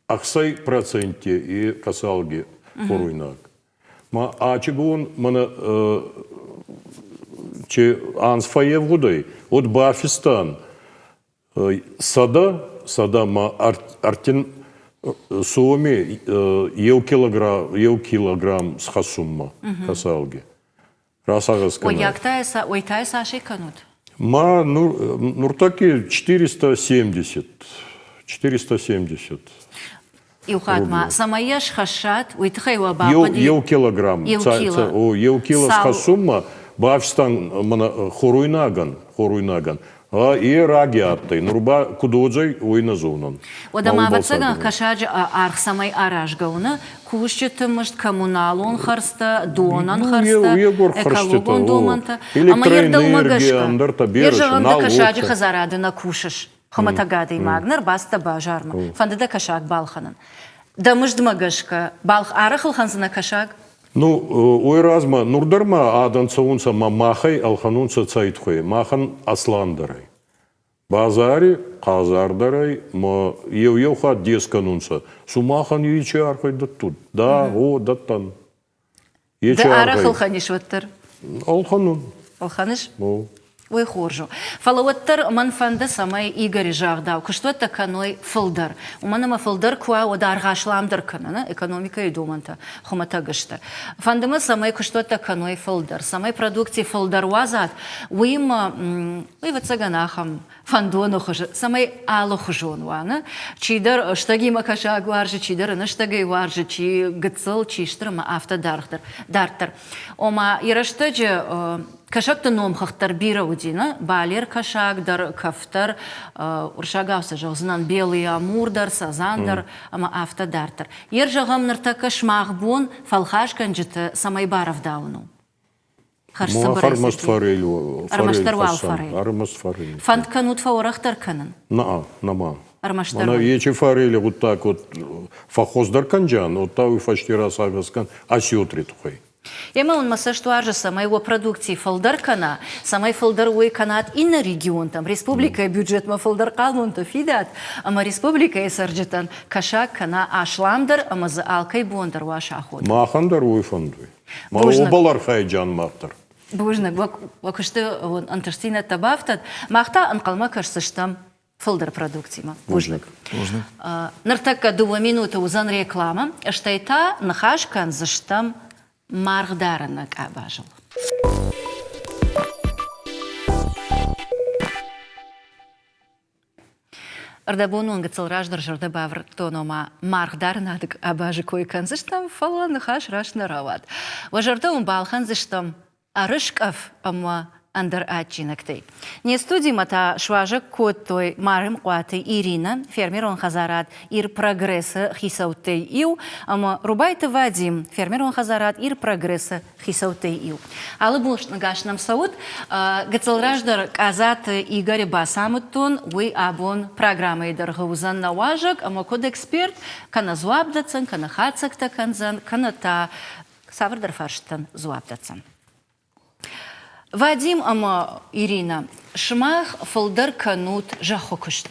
S2: ӕхсай процентте и кӕсалги хуруйнаг. Ма ачи бон мӕнӕ чи анз фӕйевгъудӕй, уӕд бафистан 100 ма ӕртин соми еу килограмм, еу килограмм схӕссунмӕ кӕсалги. Расагъӕс кӕнӕ.
S1: Уӕйтӕ цасӕй кӕнут?
S2: Ма нуртӕкки 470. 470.
S1: Иу хатт ма, цӕмӕй йӕ схӕссат, уый тыххӕй уӕ бахъуыди...
S2: Еу килограмм.
S1: Еу кило.
S2: О, еу кило схӕссунмӕ бафстан мӕнӕ хоруйнагӕн, хоруйнагӕн. А е раги адтӕй, нур ба куд уодзӕй, уой нӕ зонӕн.
S1: Уӕдӕ ма, ӕвӕццӕгӕн, кӕсаджы аргъ цӕмӕй аразгӕ у, нӕ? Кусджыты мызд, коммуналон хӕрдзтӕ, донӕн хӕрдзтӕ, экологон домӕнтӕ. Ӕмӕ йе рдӕумӕ гӕсгӕ, йе зӕгъӕм, дӕ кӕсаджы хӕдзарады нӕ кусыс, хуымӕтӕг адӕймаг, ныр бацыдтӕ базармӕ, фӕнды дӕ кӕсаг балхӕнын. Дӕ мыздмӕ гӕсгӕ, арӕх ӕлхӕндзынӕ кӕсаг?
S2: Ну, уой размӕ, нур дӕр ма адӕн цӕунцӕ ма махӕй ӕлхӕнунцӕ цӕйтхуй, махӕн асландӕрӕй. Базари хъазардӕрӕй ма еу-еу хатт дес кӕнунцӕ, сумахӕн ечи архай дӕттут? Да, гъо, дӕттӕн.
S1: Ды арӕх ӕлхӕнис уӕддӕр?
S2: Ӕлхӕнун.
S1: Ӕлхӕныс? Уый хорз у. Фӕлӕ уӕддӕр мӕн фӕнды, цӕмӕй Игоры загъдау, куыстуӕттӕ кӕной фылдӕр. Уымӕн ӕмӕ фылдӕр куы уа, уӕд аргъ асламдӕр кӕны, экономикӕйы домӕнтӕ хуымӕтӕг сты. Фӕнды мӕ, цӕмӕй куыстуӕттӕ кӕной фылдӕр, цӕмӕй продукци фылдӕр уадзат, уыимӕ, уый, ӕвӕццӕгӕн, ахӕм фӕндоны хуызы, цӕмӕй алыхуызон уа, нӕ? Чидӕр стӕгимӕ кӕсаг уарзы, чидӕр ӕнӕстӕгӕй уарзы, чи гыццыл, чи стыр ӕмӕ афтӕ даргъдӕр, дарддӕр. Ома, йӕ рӕстӕджы кӕсӕгты номхыгъд дӕр бирӕ уыди, нӕ? Балер кӕсаг дӕр, кӕф дӕр, уырыссагау сӕ зӕгъдзынӕн, белый амур дӕр, сазан дӕр ӕмӕ афтӕ дарддӕр. Йе зӕгъӕм, ныртӕккӕ сымах бон фӕлхасгӕнджыты цӕмӕй барӕвдауын у?
S2: Ӕрмӕст форель.
S1: Ӕрмӕстдӕр уал форель.
S2: Ӕрмӕст форель.
S1: Фӕнд кӕнут фӕуӕрӕхдӕр кӕнын?
S2: Наа, нӕма.
S1: Ӕрмӕстдӕр.
S2: Мӕнӕ ечи форели гъуддаг вот фӕххуыздӕр кӕнджан, уӕдта уый фӕсте расагъӕс кӕн осетри туххӕй.
S1: Емӕ уын мӕ цӕст уарзы, цӕмӕй уӕ продукци фылдӕр кӕна, цӕмӕй фылдӕр уой кӕнат иннӕ регионтӕм, республикӕйы бюджетмӕ фылдӕр хъалонтӕ фидат, ӕмӕ республикӕйы цӕрджытӕн кӕсаг кӕна асламдӕр ӕмӕ дзы алкӕй бон дӕр уа саходӕн.
S2: Махӕн дӕр уой фӕндуй. Ма уобӕл архайджан мах дӕр.
S1: Бузныг. Уӕ куысты ӕнтыстдзинӕдтӕ бафтӕд. Мах та ӕнхъӕлмӕ кӕсдзыстӕм фылдӕр продукцимӕ. Бузныг.
S3: Бузныг.
S1: Ныртӕккӕ дыууӕ минуты уыдзӕн рекламӕ, стӕй та ныхас кӕндзыстӕм маргъдарыны къабазыл. Ӕрдӕбонон гыццыл раздӕр зӕрдӕ бавӕрдтон, ома маргъдарынады къабазы кой кӕндзыстӕм, фӕлӕ ныхас раст нӕ рауад. Уӕ зӕрдӕ уын балхӕндзыстӕм ӕрыскъӕф ӕмӕ ӕндӕр адджинӕгтӕй. Не студимӕ та суазӕг кодтой Марымхъуаты Иринӕ, фермерон хӕдзарад Ир-Прогресс-ы хицӕуттӕй иу, ӕмӕ Рубайты Вадим, фермерон хӕдзарад Ир-Прогресс-ы хицӕуттӕй иу. Алы бон ныгас нӕм цӕут. Гыццыл раздӕр Къадзаты Игоры бацамыдтон, уый абон программӕйы дӕргъы уыдзӕн нӕ уазӕг ӕмӕ куыд эксперт, кӕнӕ дзуапп дӕтдзӕн, кӕнӕ хатдзӕгтӕ кӕндзӕн, кӕнӕ та цавӕрдӕр фарстытӕн дзуапп дӕтдзӕн. Вадим ӕмӕ Иринӕ, сымах фылдӕр кӕнут зӕххы куыст.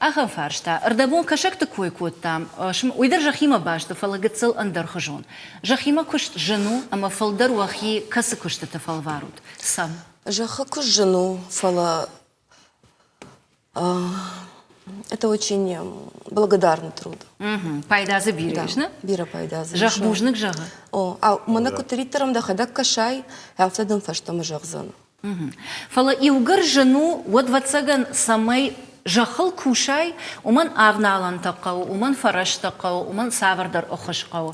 S1: Ахӕм фарста. Ӕрдӕбон кӕсӕгты кой кодтам, уый дӕр зӕххимӕ баст у, фӕлӕ гыццыл ӕндӕрхуызон. Зӕххимӕ куыст зын у ӕмӕ фылдӕр уӕхи кӕцы куыстыты фӕлварут? Цӕм?
S10: Зӕххы куыст зын у, фӕлӕ это очень.
S9: Благодарный труд.
S1: Пайда дзы бирӕ ис, нӕ?
S9: Бирӕ пайда дзы.
S1: Зӕхх бузныг зӕгъы.
S9: О, а мӕнӕ куыддӕриддӕр ӕм дӕхӕдӕг кӕсай, афтӕ дын фӕстӕмӕ зӕгъдзӕн.
S1: Фӕлӕ иугӕр зын у, уӕд, ӕвӕццӕгӕн, цӕмӕй зӕххыл кусай, уымӕн авналӕнтӕ хъӕуы, уымӕн фӕрӕзтӕ хъӕуы, уымӕн цавӕрдӕр ӕххуыс хъӕуы.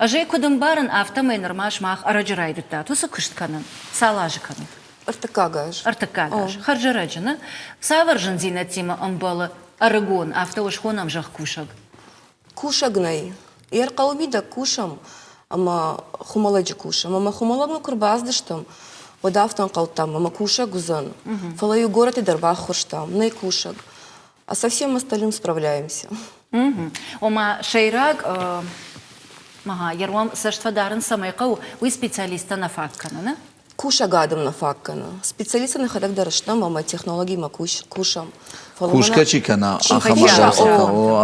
S1: Ӕз ӕй куыд ӕмбарын, афтӕмӕй нырма сымах ӕрӕджы райдыдтат уыцы куыст кӕнын. Цал азы кӕнут?
S9: Ӕртыккаг аз.
S1: Ӕртыккаг аз. Хӕрзӕрӕджы, нӕ? Цавӕр зындзинӕдтимӕ ӕмбӕлы ӕрыгон, афтӕ уӕ схонӕм зӕхкусӕг?
S9: Кусӕг нӕй. Йе рхъӕуы мидӕг кусӕм ӕмӕ хуымӕлӕджы кусӕм. Ӕмӕ хуымӕлӕгмӕ куы рбацыдыстӕм, уӕд афтӕ ӕнхъӕлдтам, ӕмӕ кусӕг уыдзӕн. Фӕлӕ-иу горӕты дӕр баххуырстам, нӕй кусӕг. А со всем остальным справляемся.
S1: Ома сӕйраг йе ргом цӕст фӕдарын цӕмӕй хъӕуы, уый специалисттӕ нӕ фаг кӕны, нӕ?
S9: Кусӕг адӕм нӕ фаг кӕны. Специалисттӕ нӕхӕдӕг дӕр стӕм ӕмӕ технологимӕ кусӕм.
S3: Кусгӕ чи кӕна,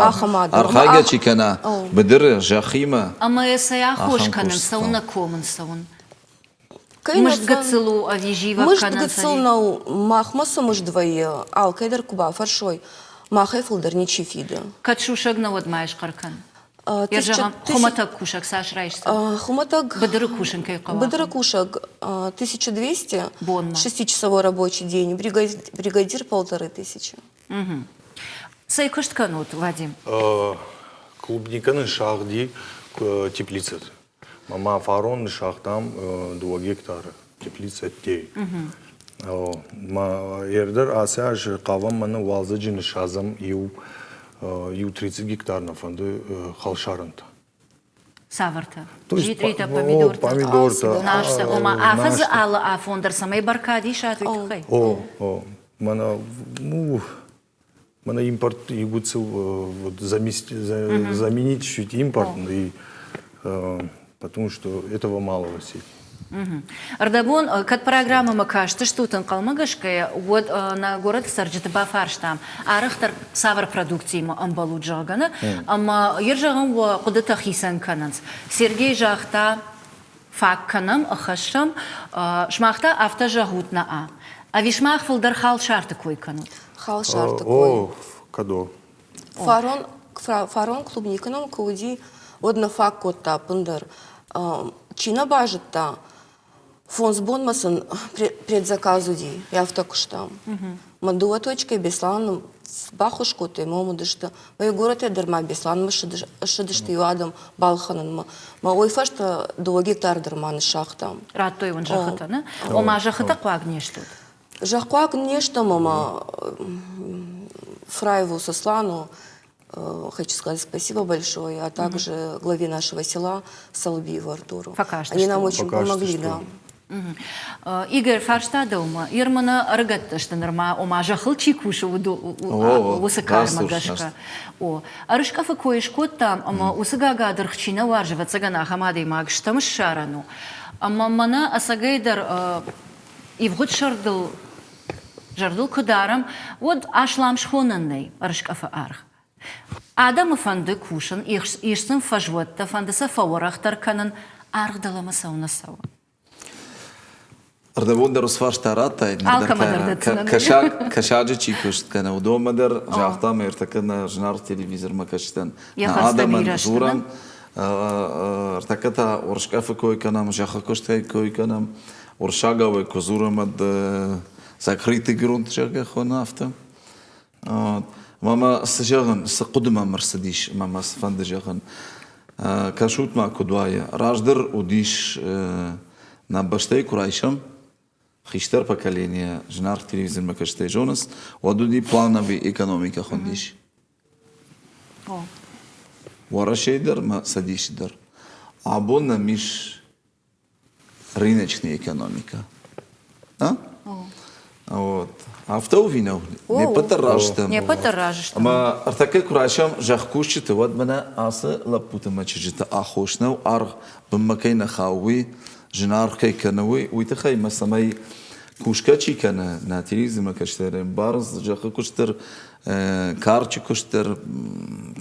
S3: ахӕм адӕм. Архайгӕ чи кӕна быдыры, зӕххимӕ.
S1: Ӕмӕ сӕ аххос кӕнын, цӕуын комын цӕуын. Мызд гыццыл у ӕви зивӕг
S9: Мызд
S1: кӕнынц
S9: гыццыл нӕу. Махмӕ цы мызд вӕййы, алкӕй дӕр куы бафӕрсой, махӕй фылдӕр ничи фиды.
S1: Кӕд сусӕг нӕ, уӕд ма схъӕр кӕн. Йӕ зӕгъӕм, хуымӕтӕг кусӕг цас райсдзӕн?
S9: Хуымӕтӕг...
S1: Быдыры кусын кӕй хъӕуа?
S9: Быдыры кусӕг 1200, Бонмӕ. шестичасовой рабочий день, бригадир 1500.
S1: Цӕй куыст кӕнут, Вадим?
S10: Клубника ныссагъди теплицӕты. Мӕ фарон ныссагътам 2 гектары теплицӕттӕй. Мӕ ӕрдӕр ацы аз хъавӕм мӕнӕ уалдзӕджы ныссадзӕм иу иу 30 гектар нӕ фӕнды халсарӕнтӕ.
S1: Цавӕртӕ? Джитъритӕ, помидортӕ,
S10: помидортӕ,
S1: настӕ, ома афӕдзы алы афон дӕр цӕмӕй бӕркад исат, уый тыххӕй?
S10: О, о, мӕнӕ, ну, мӕнӕ импорт игуцыл вот заменить чуть импорт, и потому что этого мало в России.
S1: Ӕрдӕбон, кӕд программӕмӕ кастыстут ӕнхъӕлмӕгӕсгӕйӕ, уӕд нӕ горӕты цӕрджыты бафарстам, арӕхдӕр цавӕр продукциимӕ ӕмбӕлут, зӕгъгӕ, ӕмӕ йе зӕгъӕм, уӕ хъуыдытӕ хицӕн кӕнынц. Сергей загъта, фаг кӕнӕм, ӕххӕссӕм, сымах та афтӕ зӕгъут нӕ Ӕви сымах фылдӕр халсарты кой кӕнут?
S9: Халсарты кой.
S10: О, кӕдо.
S9: Фарон, фарон клубника нӕм куы уыди, уӕд нӕ фаг кодта ӕппындӕр. Чи нӕ базыдта, фондз бонмӕ сын предзаказ уыди, афтӕ куыстам. Мӕ дыууӕ точкӕйы Беслӕны баххуыс кодтой, ӕмӕ уым уыдысты. Мӕ горӕтӕй дӕр ма Беслӕнмӕ ссыдысты иу адӕм балхӕнынмӕ. Мӕ уый фӕстӕ дыууӕ гектар дӕр ма ныссагътам.
S1: Радтой уын зӕххытӕ, нӕ? Ома зӕххытӕ хъуаг не стут?
S9: Зӕххъуаг не стӕм ӕмӕ Фраеву Сослану хочу сказать спасибо большое, а также главе нашего села Салбиеву Артуру. Они нам очень помогли, да.
S1: Игорь, фарста дӕумӕ. Ер мӕнӕ ӕрыгӕттӕ сты нырма, ома зӕххыл чи кусы, уыцы кармӕ гӕсгӕ. О, ӕрыскъӕфы кой скодтам, ӕмӕ уыцы гагадыргъ чи нӕ уарзы, ӕвӕццӕгӕн, ахӕм адӕймаг стӕм ссарӕн у. Ӕмӕ мӕнӕ ӕцӕгӕйдӕр ивгъуыд сӕрдыл зӕрдыл куы дарӕм, уӕд аслам схонӕн нӕй ӕрыскъӕфы аргъ. Адӕмы фӕнды кусын, ис сын фӕзуӕттӕ, фӕнды сӕ фӕуӕрӕхдӕр кӕнын, аргъ дӕлӕмӕ цӕуыннӕ цӕуы.
S3: Ӕрдӕбон дӕр уыцы фарста радтай, кӕсаджы чи куыст кӕны, уыдонмӕ дӕр загътам, ӕртӕккӕ нӕ зынаргъ телевизормӕ кӕсджытӕн нӕ адӕмӕн дзурӕм, Ӕртӕккӕ та Урскъӕфы кой кӕнӕм, зӕххы куыстӕй кой кӕнӕм, уырыссагау ӕй куы дзурӕм, уӕд закрытый грунт, зӕгъгӕ, хоны афтӕ. Ӕмӕ мӕ цы зӕгъын, цы хъуыды мӕм ӕрцыдис ӕмӕ мӕ цы фӕнды зӕгъын. Кӕсут ма, куыд уайы. Раздӕр уыдис, нӕ бӕстӕйы куы райсӕм, хистӕр поколение зынаргъ телевизормӕ кӕстӕй зонынц, уӕд уыди плановый экономикӕ хуындис. Уӕрӕсейы дӕр ӕмӕ Цӕдисы дӕр. Абон нӕм ис рыночная экономикӕ. А? Вот. Афтӕ у ӕви нӕу? Не ппӕт дӕр разы стӕм.
S1: Не ппӕт дӕр разы стӕм.
S3: Ӕмӕ ӕртӕккӕ куы райсӕм зӕхкусджыты, уӕд мӕнӕ ацы лӕппуты ӕмӕ чызджыты аххос нӕу, аргъ бынмӕ кӕй нӕ хауы, уый, зынаргъ кӕй кӕны, уый, уый тыххӕй мӕ цӕмӕй кусгӕ чи кӕны, нӕ телевизормӕ кӕстӕр ӕмбарынц, зӕххы куыст дӕр карчы куыст дӕр,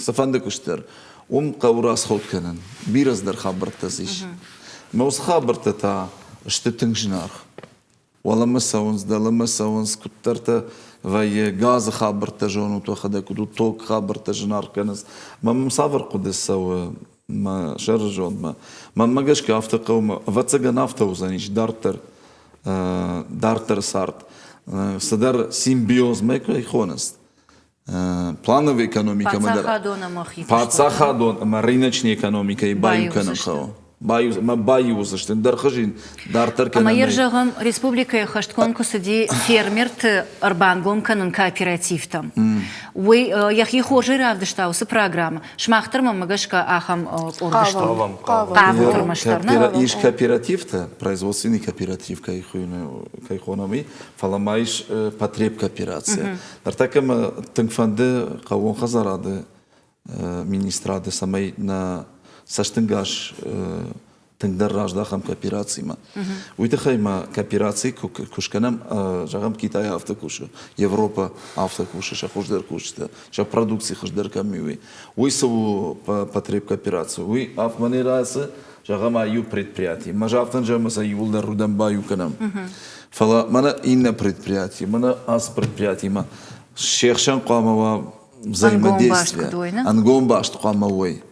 S3: цыфӕнды куыст дӕр, уым хъӕуы расход кӕнын. Бирӕ цыдӕр хабӕрттӕ дзы ис. Мӕ уыцы хабӕрттӕ та сты тынг зынаргъ. Уӕлӕмӕ цӕуынц, дӕлӕмӕ цӕуынц, куыддӕртӕ. вӕййы, газы хабӕрттӕ зонут уӕхӕдӕг куыд у, ток хабӕрттӕ зынаргъ кӕнынц. Мӕм цавӕр хъуыды цӕуы мӕ сӕрызондмӕ? Мӕнмӕ гӕсгӕ афтӕ хъӕуы, ӕвӕццӕгӕн афтӕ уыдзӕнис дарддӕр, дарддӕры цард. Цыдӕр симбиозмӕ кӕй хонынц, плановый экономикӕмӕ дӕр паддзахадон ӕмӕ рыночный экономикӕйы баиу кӕнын хъӕуы. Баиу баиу уыдзысты ӕндӕр хуызы дарддӕр кӕнӕн.
S1: Ӕмӕ йӕ зӕгъӕм, республикӕйы хӕстгонд куы цыди фермерты ӕрбангом кӕнын кооперативтӕм, уый йӕхи хорзӕй равдыста уыцы программӕ. Сымах дӕр мӕнмӕ гӕсгӕ ахӕм къорд стут. Хъавут ӕрмӕстдӕр, нӕ?
S3: Ис кооперативтӕ, производственный кооператив кӕй хонӕм, уый, фӕлӕ ма ис потребкооперация. Ныртӕккӕ мӕ тынг фӕнды хъӕууон хӕдзарады министрады, цӕмӕй нӕ цӕстӕнгас тынгдӕр раздахӕм кооперацимӕ. Уый тыххӕй ма коопераци куы скӕнӕм, зӕгъӕм, Китай афтӕ кусы, Европӕ афтӕ кусы, сӕ хуыздӕр кусджытӕ, сӕ продукци хуыздӕр кӕм и, уый. Уый цы у потребкоопераци? Уый афмӕнӕй цы, зӕгъӕм, иу предприяти. Мӕ афтӕ зӕгъӕм, сӕ иууылдӕр рудӕм баиу кӕнӕм. Фӕлӕ мӕнӕ иннӕ предприяти, мӕнӕ ацы предприятимӕ се хсӕн хъуамӕ уа взаимодействие, ӕнгом баст хъуамӕ уой.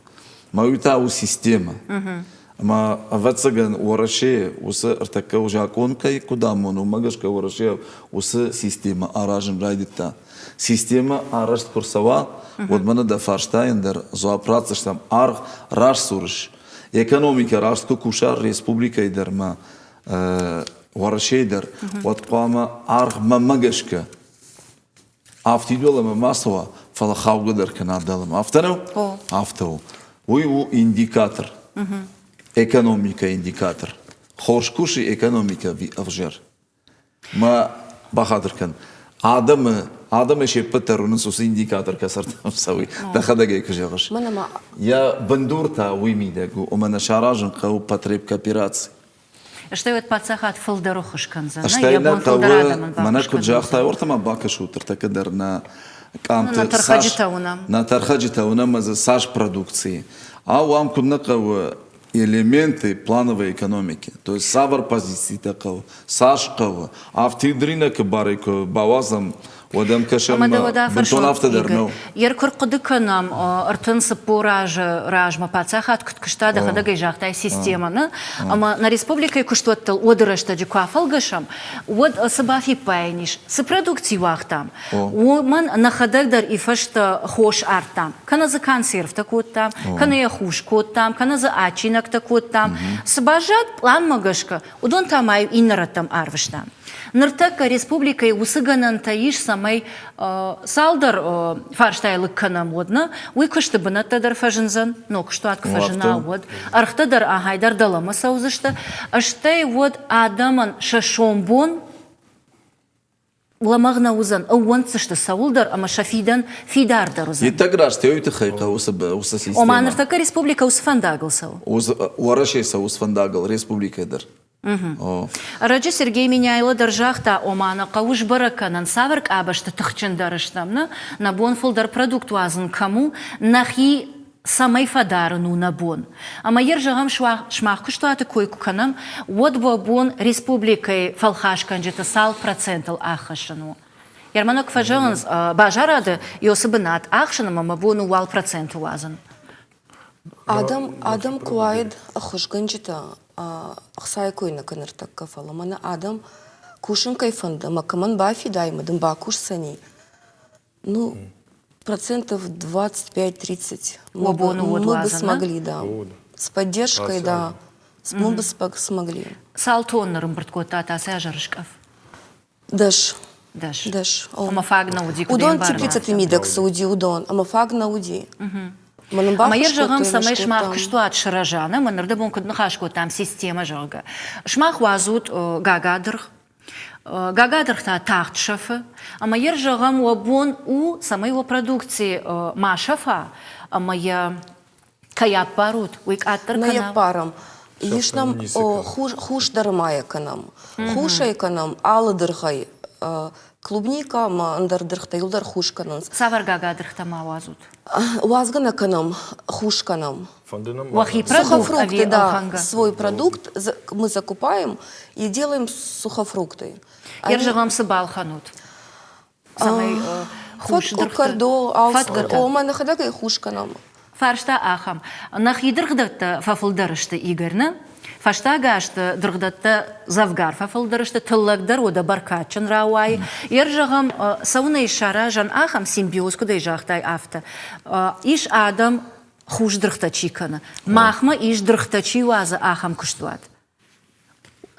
S3: Мӕ уый та у системӕ. Ӕмӕ ӕвӕццӕгӕн Уӕрӕсе уыцы ӕртӕккӕ закъон кӕй куыд амоны, уымӕ гӕсгӕ Уӕрӕсе уыцы системӕ аразын райдыдта. Системӕ арӕзт куы рцӕуа, уӕд мӕнӕ дӕ фарстайӕн дӕр дзуапп ратдзыстӕм. Аргъ раст дзурыс. Экономикӕ раст куы куса республикӕйы дӕр ма Уӕрӕсейы дӕр, уӕд хъуамӕ аргъ мӕнмӕ гӕсгӕ афтид уӕлӕмӕ ма цӕуа, фӕлӕ хаугӕ дӕр кӕна дӕлӕмӕ. Афтӕ нӕу? Афтӕ у. Уый у индикатор, экономикӕйы индикатор. Хорз кусы экономикӕ ӕви ӕвзӕр? Ма бахатыр кӕн. Адӕмы адӕмӕй се ппӕт дӕр уынынц уыцы индикатор кӕцырдӕм цӕуы, дӕхӕдӕг ӕй куы зӕгъыс. Йӕ бындур та уый мидӕг у, ӕмӕ нӕ саразын хъӕуы потребкоопераци.
S1: Стӕй уӕд паддзахад фылдӕр ӕххуыс кӕндзӕн,
S3: Стӕй нӕ хъӕуы, мӕнӕ куыд загътай, уӕртӕ ма бакӕсут ӕртӕккӕ дӕр нӕ къамты
S1: нӕ тӕрхӕджытӕ уынӕм.
S3: Нӕ тӕрхӕджытӕ уынӕм ӕмӕ дзы цас продукци. Ау, ам куыд нӕ хъӕуы элементы плановой экономики, то есть цавӕр позицитӕ хъӕуы, цас хъӕуы, афтид рынокы барӕй куы бауадзӕм, уӕд ӕм кӕсӕм, бынтон афтӕ дӕр нӕу.
S1: Йер куы рхъуыды кӕнӕм, 34 азы размӕ паддзахад куыд куыста, дӕхӕдӕг ӕй загътай, системӕ, нӕ? Ӕмӕ нӕ республикӕйы куыстуӕттыл уӕды рӕстӕджы куы афӕлгӕсӕм, уӕд цы бафиппайӕн ис, цы продукци уагътам, уымӕн нӕхӕдӕг дӕр и фӕстӕ хос ардтам. Кӕнӕ дзы консервтӕ кодтам, кӕнӕ йӕ хус кодтам, кӕнӕ дзы адджинӕгтӕ кодтам. Цы баззад пъланмӕ гӕсгӕ, уыдон та ма-иу иннӕ рӕттӕм арвыстам. Ныртӕккӕ республикӕйы уыцы гӕнӕнтӕ ис, цӕмӕй цалдӕр фарстайы лыг кӕнӕм, уӕд нӕ уый куысты бынӕттӕ дӕр фӕзындзӕн, ног куыстуат куы фӕзына, уӕд ӕргътӕ дӕр ахӕй дӕр дӕлӕмӕ цӕудзысты, стӕй уӕд адӕмӕн сӕ сомбон лӕмӕгъ нӕ уыдзӕн, ӕууӕнддзысты цӕуылдӕр ӕмӕ сӕ фидӕн фидардӕр уыдзӕн.
S3: Иттӕг раст уый тыххӕй хъӕуы уыцы системӕ.
S1: Ома ныртӕккӕ республикӕ уыцы фӕндагыл цӕуы?
S3: Уӕрӕсе цӕуы уыцы фӕндагыл, республикӕ дӕр.
S1: Ӕрӕджы Сергей Меняйло дӕр загъта, ома нӕ хъӕуы сбӕрӕг кӕнын, цавӕр къабӕзты тыхджындӕр стӕм, нӕ, нӕ бон фылдӕр продукт уадзын кӕм у, нӕхи цӕмӕй фӕдарын у нӕ бон. Ӕмӕ йӕ зӕгъӕм, сымах куыстуаты кой куы кӕнӕм, уӕд уӕ бон республикӕйы фӕлхасгӕнджыты цал процентыл ӕххӕссын у? Ерманок фӕзӕгъынц, базарады ёсы бынат ахсын ӕмӕ мӕ бон у уал проценты уадзын.
S9: Адӕм, адӕм куы уаид ӕххуысгӕнджытӕ, ӕхцайы кой нӕ кӕны ныртӕккӕ, фӕлӕ мӕнӕ адӕм кусын кӕй фӕнды ӕмӕ кӕмӕн бафидай ӕмӕ дын бакусдзӕни, ну, процентов 25-30 мы бы, мы бы смогли, да. С поддержкой, да, мы бы смогли.
S1: Цал тонны рымбырд кодтат ацы ӕзӕрыскъӕф?
S9: Дӕс.
S1: Дӕс.
S9: Дӕс.
S1: Ӕмӕ фаг нӕ уыди,
S9: Уыдон теплицӕты мидӕг цы уыди, уыдон. Ӕмӕ фаг нӕ уыди.
S1: Ӕмӕ йӕ зӕгъӕм, цӕмӕй сымах куыстуат сырӕза, нӕ мӕ нырдӕбон куыд ныхас кодтам системӕ, зӕгъгӕ. Сымах уадзут гагадыргъ. Гагадыргъ та тагъд сӕфы. Ӕмӕ йӕ зӕгъӕм, уӕ бон у, цӕмӕй уӕ продукци ма сӕфа, ӕмӕ йӕ Кӕй ӕппарут, уый къаддӕр
S9: кӕна? Нӕ ӕппарӕм. Ис нӕм хус дӕр ма йӕ кӕнӕм. Хусӕй кӕнӕм алы дыргъӕй. Клубника ӕмӕ ӕндӕр дыргътӕ иуылдӕр хус кӕнынц.
S1: Цавӕр гагадыргътӕ ма уадзут?
S9: Уадзгӕ нӕ кӕнӕм, хус кӕнӕм.
S1: Уӕхи продукт ӕви ӕлхӕнгӕ?
S9: Свой продукт мы закупаем и делаем сухофрукты.
S1: Йӕ зӕгъӕм, цы балхӕнут? Цӕмӕй хус
S9: дыргътӕ? Кӕрдо, алцыдӕр. Ома нӕхӕдӕг ӕй хус кӕнӕм.
S1: Фарста ахӕм. Нӕхи дыргъдӕттӕ фӕфылдӕр сты, Игорь, нӕ? Фӕстаг азты дыргъдӕттӕ дзӕвгар фӕфылдӕр сты, тыллӕг дӕр уӕдӕ бӕркадджын рауайы. Ер зӕгъӕм, цӕуынӕй саразӕн ахӕм симбиоз, куыд ӕй загътай, афтӕ. Ис адӕм хус дыргътӕ чи кӕны. Махмӕ ис дыргътӕ чи уадзы, ахӕм куыстуат.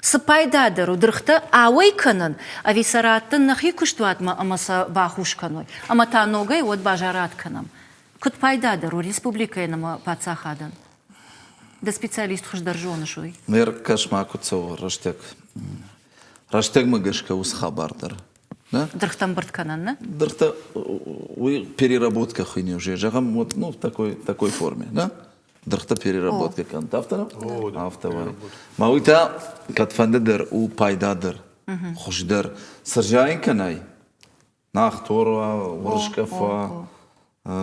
S1: Цы пайдадӕр у дыргътӕ ауӕй кӕнын ӕви сӕ раттын нӕхи куыстуатмӕ ӕмӕ сӕ бахус кӕной ӕмӕ та ногӕй уӕд базарад кӕнӕм? Куыд пайдадӕр у республикӕйӕн ӕмӕ паддзахадӕн? Дӕ специалист хуыздӕр зоныс уый.
S3: Мэр, кӕс-ма, куыд цӕуы рӕстӕг. Рӕстӕгмӕ гӕсгӕ уыцы хабар дӕр.
S1: Да? Дыргътӕ ӕмбырд кӕнӕн, нӕ?
S3: Дыргътӕ, уый переработка хуыйны уже, зӕгъӕм, вот, ну, в такой, такой форме, да? Дыргътӕ переработка кӕнут, афтӕ нӕ? Афтӕ уай. Ма уый та кӕдфӕнды дӕр у пайдадӕр, хуыздӕр. Цы рзайын кӕнай, нахтор уа, уырыскъӕф уа,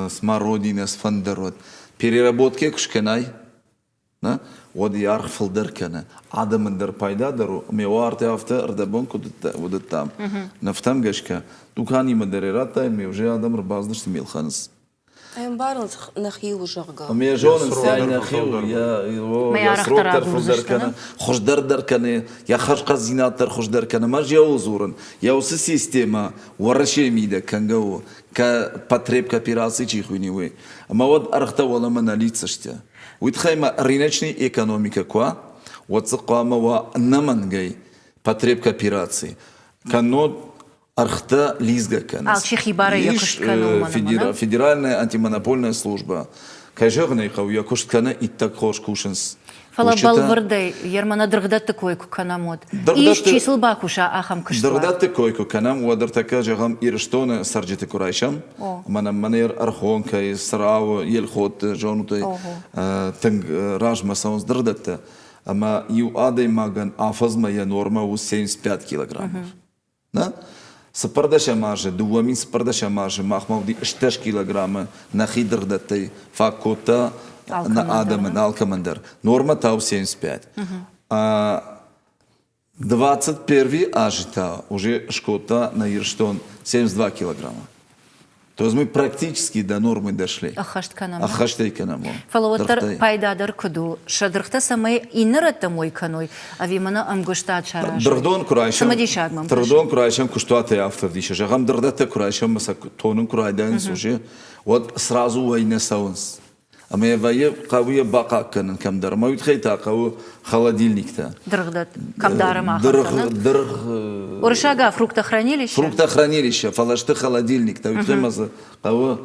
S3: смородина, цыфӕнды уӕд. Переработкӕ куы скӕнай, нӕ, уӕд йӕ аргъ фылдӕр кӕны. Адӕмӕн дӕр пайдадӕр у. Ме уартӕ афтӕ ӕрдӕбон куыд уыдыдтам, нывтӕм гӕсгӕ, дуканимӕ дӕр раттай, ме уже адӕм ӕрбацыдысты ме лхӕнынц.
S9: Ӕмбарынц нӕхи у, зӕгъгӕ.
S3: Ме зонынц, нӕхи у, йӕ срок дӕр фылдӕр кӕны, хуыздӕр дӕр кӕны, йӕ хӕрзхъӕддзинад дӕр хуыздӕр кӕны. Мӕ зӕуыл дзурын, йӕ уыцы системӕ Уӕрӕсейы мидӕг кӕнгӕ у, потребкоопераци чи хуыйны, уый. Ӕмӕ уӕд ӕргътӕ уӕлӕмӕ нӕ лидздзысты. Уый тыххӕй ма рыночный экономикӕ куы уа, уӕд дзы хъуамӕ уа ӕнӕмӕнгӕй потребкоопераци. Кӕннод ӕргътӕ лидзгӕ кӕнынц.
S1: Алчи хибарӕй йӕ куыст кӕны уымӕн ӕмӕ, нӕ?
S3: Федеральная антимонопольная служба, кӕй зӕгъын ӕй хъӕуы, йӕ куыст кӕны иттӕг хорз кусынц.
S1: Фӕлӕ бӕлвырдӕй Ермана дыргъдӕтты кой куы кӕнӕм, уӕд ис, чи сыл бакуса, ахӕм куыстуат.
S3: Дыргъдӕтты кой куы кӕнӕм, уӕд ӕртӕккӕ, зӕгъӕм, Ирыстоны цӕрджыты куы райсӕм, мӕнӕ мӕнӕ Ӕрхонкӕйы, Црауы, Елхотты, зонутӕй тынг размӕ цӕуынц дыргъдӕттӕ. Ӕмӕ иу адӕймагӕн афӕдзмӕ йӕ нормӕ у 75 килограммов. Нӕ? Цыппӕрдӕсӕм азы, 2014 азы махмӕ уыди 80 килограммы нӕхи дыргъдӕттӕй фаг кодта нӕ адӕмӕн, алкӕмӕн дӕр. Нормӕ та у 75. 21 азы та уже скодта на Ирыстон 72 килограмма. То есть мы практически до нормы дошли.
S1: Ӕххӕст кӕнӕм.
S3: Ӕххӕстӕй кӕнӕм.
S1: Фӕлӕ уӕддӕр пайда дӕр куыд у? Сӕ дыргътӕ цӕмӕй иннӕ рӕттӕм уӕй кӕной, ӕви мӕнӕ ӕмгуыстад саразой?
S3: Дыргъдон куы райсӕм,
S1: Цымыдисаг мӕм
S3: дыргъдон куы райсӕм куыстуатӕй афтӕ ӕвдисы. Зӕгъӕм, дыргъдӕттӕ куы райсӕм ӕмӕ сӕ тонын куы райдайынц уже, уӕд сразу уӕй нӕ цӕуынц. Ӕмӕ йӕ вӕййы, хъӕуы йӕ бахъахъхъӕнын кӕмдӕр. Ӕмӕ уый тыххӕй та хъӕуы холодильниктӕ.
S1: Дыргъдӕт кӕм дарӕм ахӕмтӕ,
S3: Дыргъ, дыргъ...
S1: Уырыссагау фруктохранилище?
S3: Фруктохранилище, фӕлӕ сты холодильниктӕ. Уый тыххӕй ма дзы хъӕуы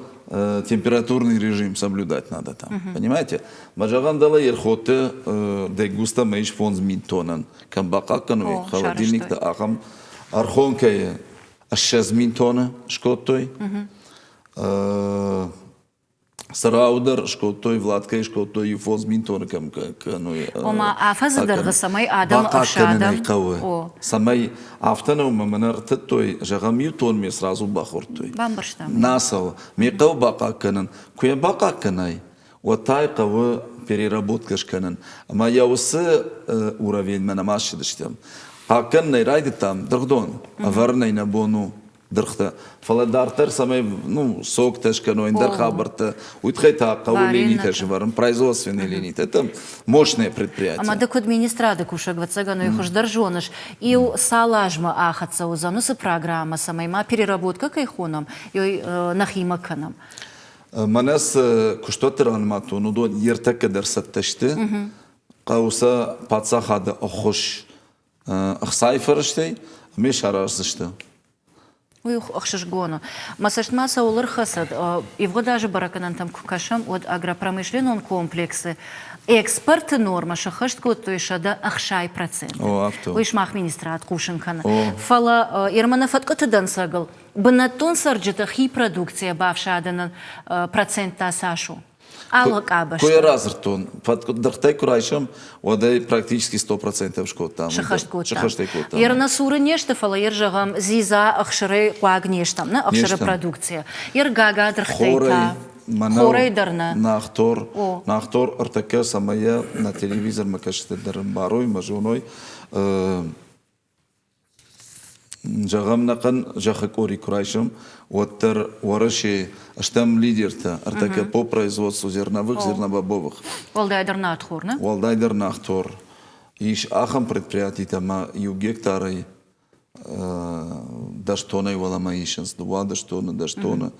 S3: температурный режим соблюдать надо там. Понимаете? Ма зӕгъӕм, дӕлӕ Елхотты Дегуста ма ис 5000 тоннӕн. Кӕм бахъахъхъӕной холодильниктӕ, ахӕм Архонкӕйы 20 000 тонны скодтой. Цырау дӕр скодтой, Владкӕйы скодтой, иу 5000 тонны кӕм кӕной.
S1: Ома афӕдзы дӕргъы цӕмӕй адӕмы
S3: ӕфсадӕм хъӕуы. Цӕмӕй афтӕ нӕу, мӕ мӕнӕ ӕртыдтой, зӕгъӕм, иу тонн ме сразу бахордтой.
S1: Бамбӕрстам.
S3: Нӕ цӕуы. Ме хъӕуы бахъахъхъӕнын. Куы йӕ бахъахъхъӕнай, уӕд та хъӕуы переработкӕ скӕнын. Ӕмӕ йӕ уыцы уровеньмӕ нӕма ссыдыстӕм. Хъахъхъӕнынӕй райдыдтам дыргъдон, ӕвӕрынӕй нӕ бон у дыргътӕ. Фӕлӕ дарддӕр цӕмӕй ну, соктӕ скӕной, ӕндӕр хабӕрттӕ, уый тыххӕй та хъӕуы линитӕ сӕвӕрын, производственные линитӕ. Это мощное предприятие.
S1: Ӕмӕ ды куыд министрады кусӕг, ӕвӕццӕгӕн, уый хуыздӕр зоныс, иу цал азмӕ ахӕццӕ уыдзӕн уыцы программӕ, цӕмӕй ма переработкӕ кӕй хонӕм, уый нӕхимӕ кӕнӕм?
S3: Мӕнӕ цы куыстуӕтты ранымадтон, уыдон ӕртӕккӕ дӕр цӕттӕ сты. Хъӕуы сӕ паддзахады ӕххуыс ӕхцайы фӕрӕзтӕй ӕмӕ сараздзысты.
S1: Уый ӕхсызгон у. Мӕ цӕст ма цӕуыл ӕрхӕцыд, ивгъуыд азы бӕрӕггӕнӕнтӕм куы кӕсӕм, уӕд агропромышленнон комплексы экспорты нормӕ сӕххӕст кодтой 160%.
S3: О, афтӕ.
S1: Уый сымах министрад хъусын кӕны. Фӕлӕ Ерманы фӕткъуыты дӕнцӕгыл бынӕттон цӕрджыты хи продукцийӕ бафсадыны процент та цас у? Алы къабӕзты.
S3: Куы йӕ радзырдтон, дыргътӕй куы райсӕм, уӕд ӕй практически 100% скодтам.
S1: Сыххӕст кодтам.
S3: Сыххӕст ӕй кодтам.
S1: Ер нӕ цуры не сты, фӕлӕ ер зӕгъӕм, дзидза ӕхсырӕй хъуаг не стӕм, нӕ ӕхсыры продукцийӕ. Ер гага дыргътӕй та. Хорӕй дӕр нӕ.
S3: Нахтор, нахтор ӕртӕккӕ цӕмӕй йӕ нӕ телевизормӕ кӕсджытӕ дӕр ӕмбарой, мӕ зоной. Зӕгъӕм, нӕхъӕн зӕххы къори куы райсӕм, уӕддӕр Уӕрӕсе стӕм лидертӕ, ӕртӕккӕ по производству зерновых, зернобобовых.
S1: Уӕлдайдӕр нартхор, нӕ?
S3: Уӕлдайдӕр нартхор. Ис ахӕм предприятитӕ ӕмӕ иу гектарӕй дӕс тоннӕй уӕлӕмӕ исынц, 12 тонны, дӕс тонны.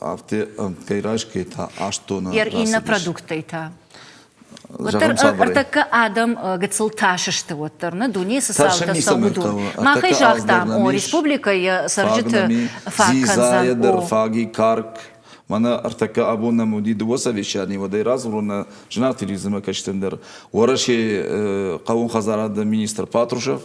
S3: Афтӕ кӕй райсгӕ та аст тонны
S1: Йӕ иннӕ продукттӕй та? Уӕддӕр ӕртӕккӕ адӕм гыццыл тас сты уӕддӕр, нӕ дунейы цы цаутӕ цӕуы, уыдон. Махӕй загътам, о, республикӕйы цӕрджыты фаг кӕндзӕн.
S3: дӕр фаги карк. Мӕнӕ ӕртӕккӕ абон нӕм уыди дыууӕ совещани, уӕдӕй радзурон нӕ зынаргъ телевизормӕ кӕсджытӕн дӕр. Уӕрӕсейы хъӕууон хӕдзарады министр Патрушев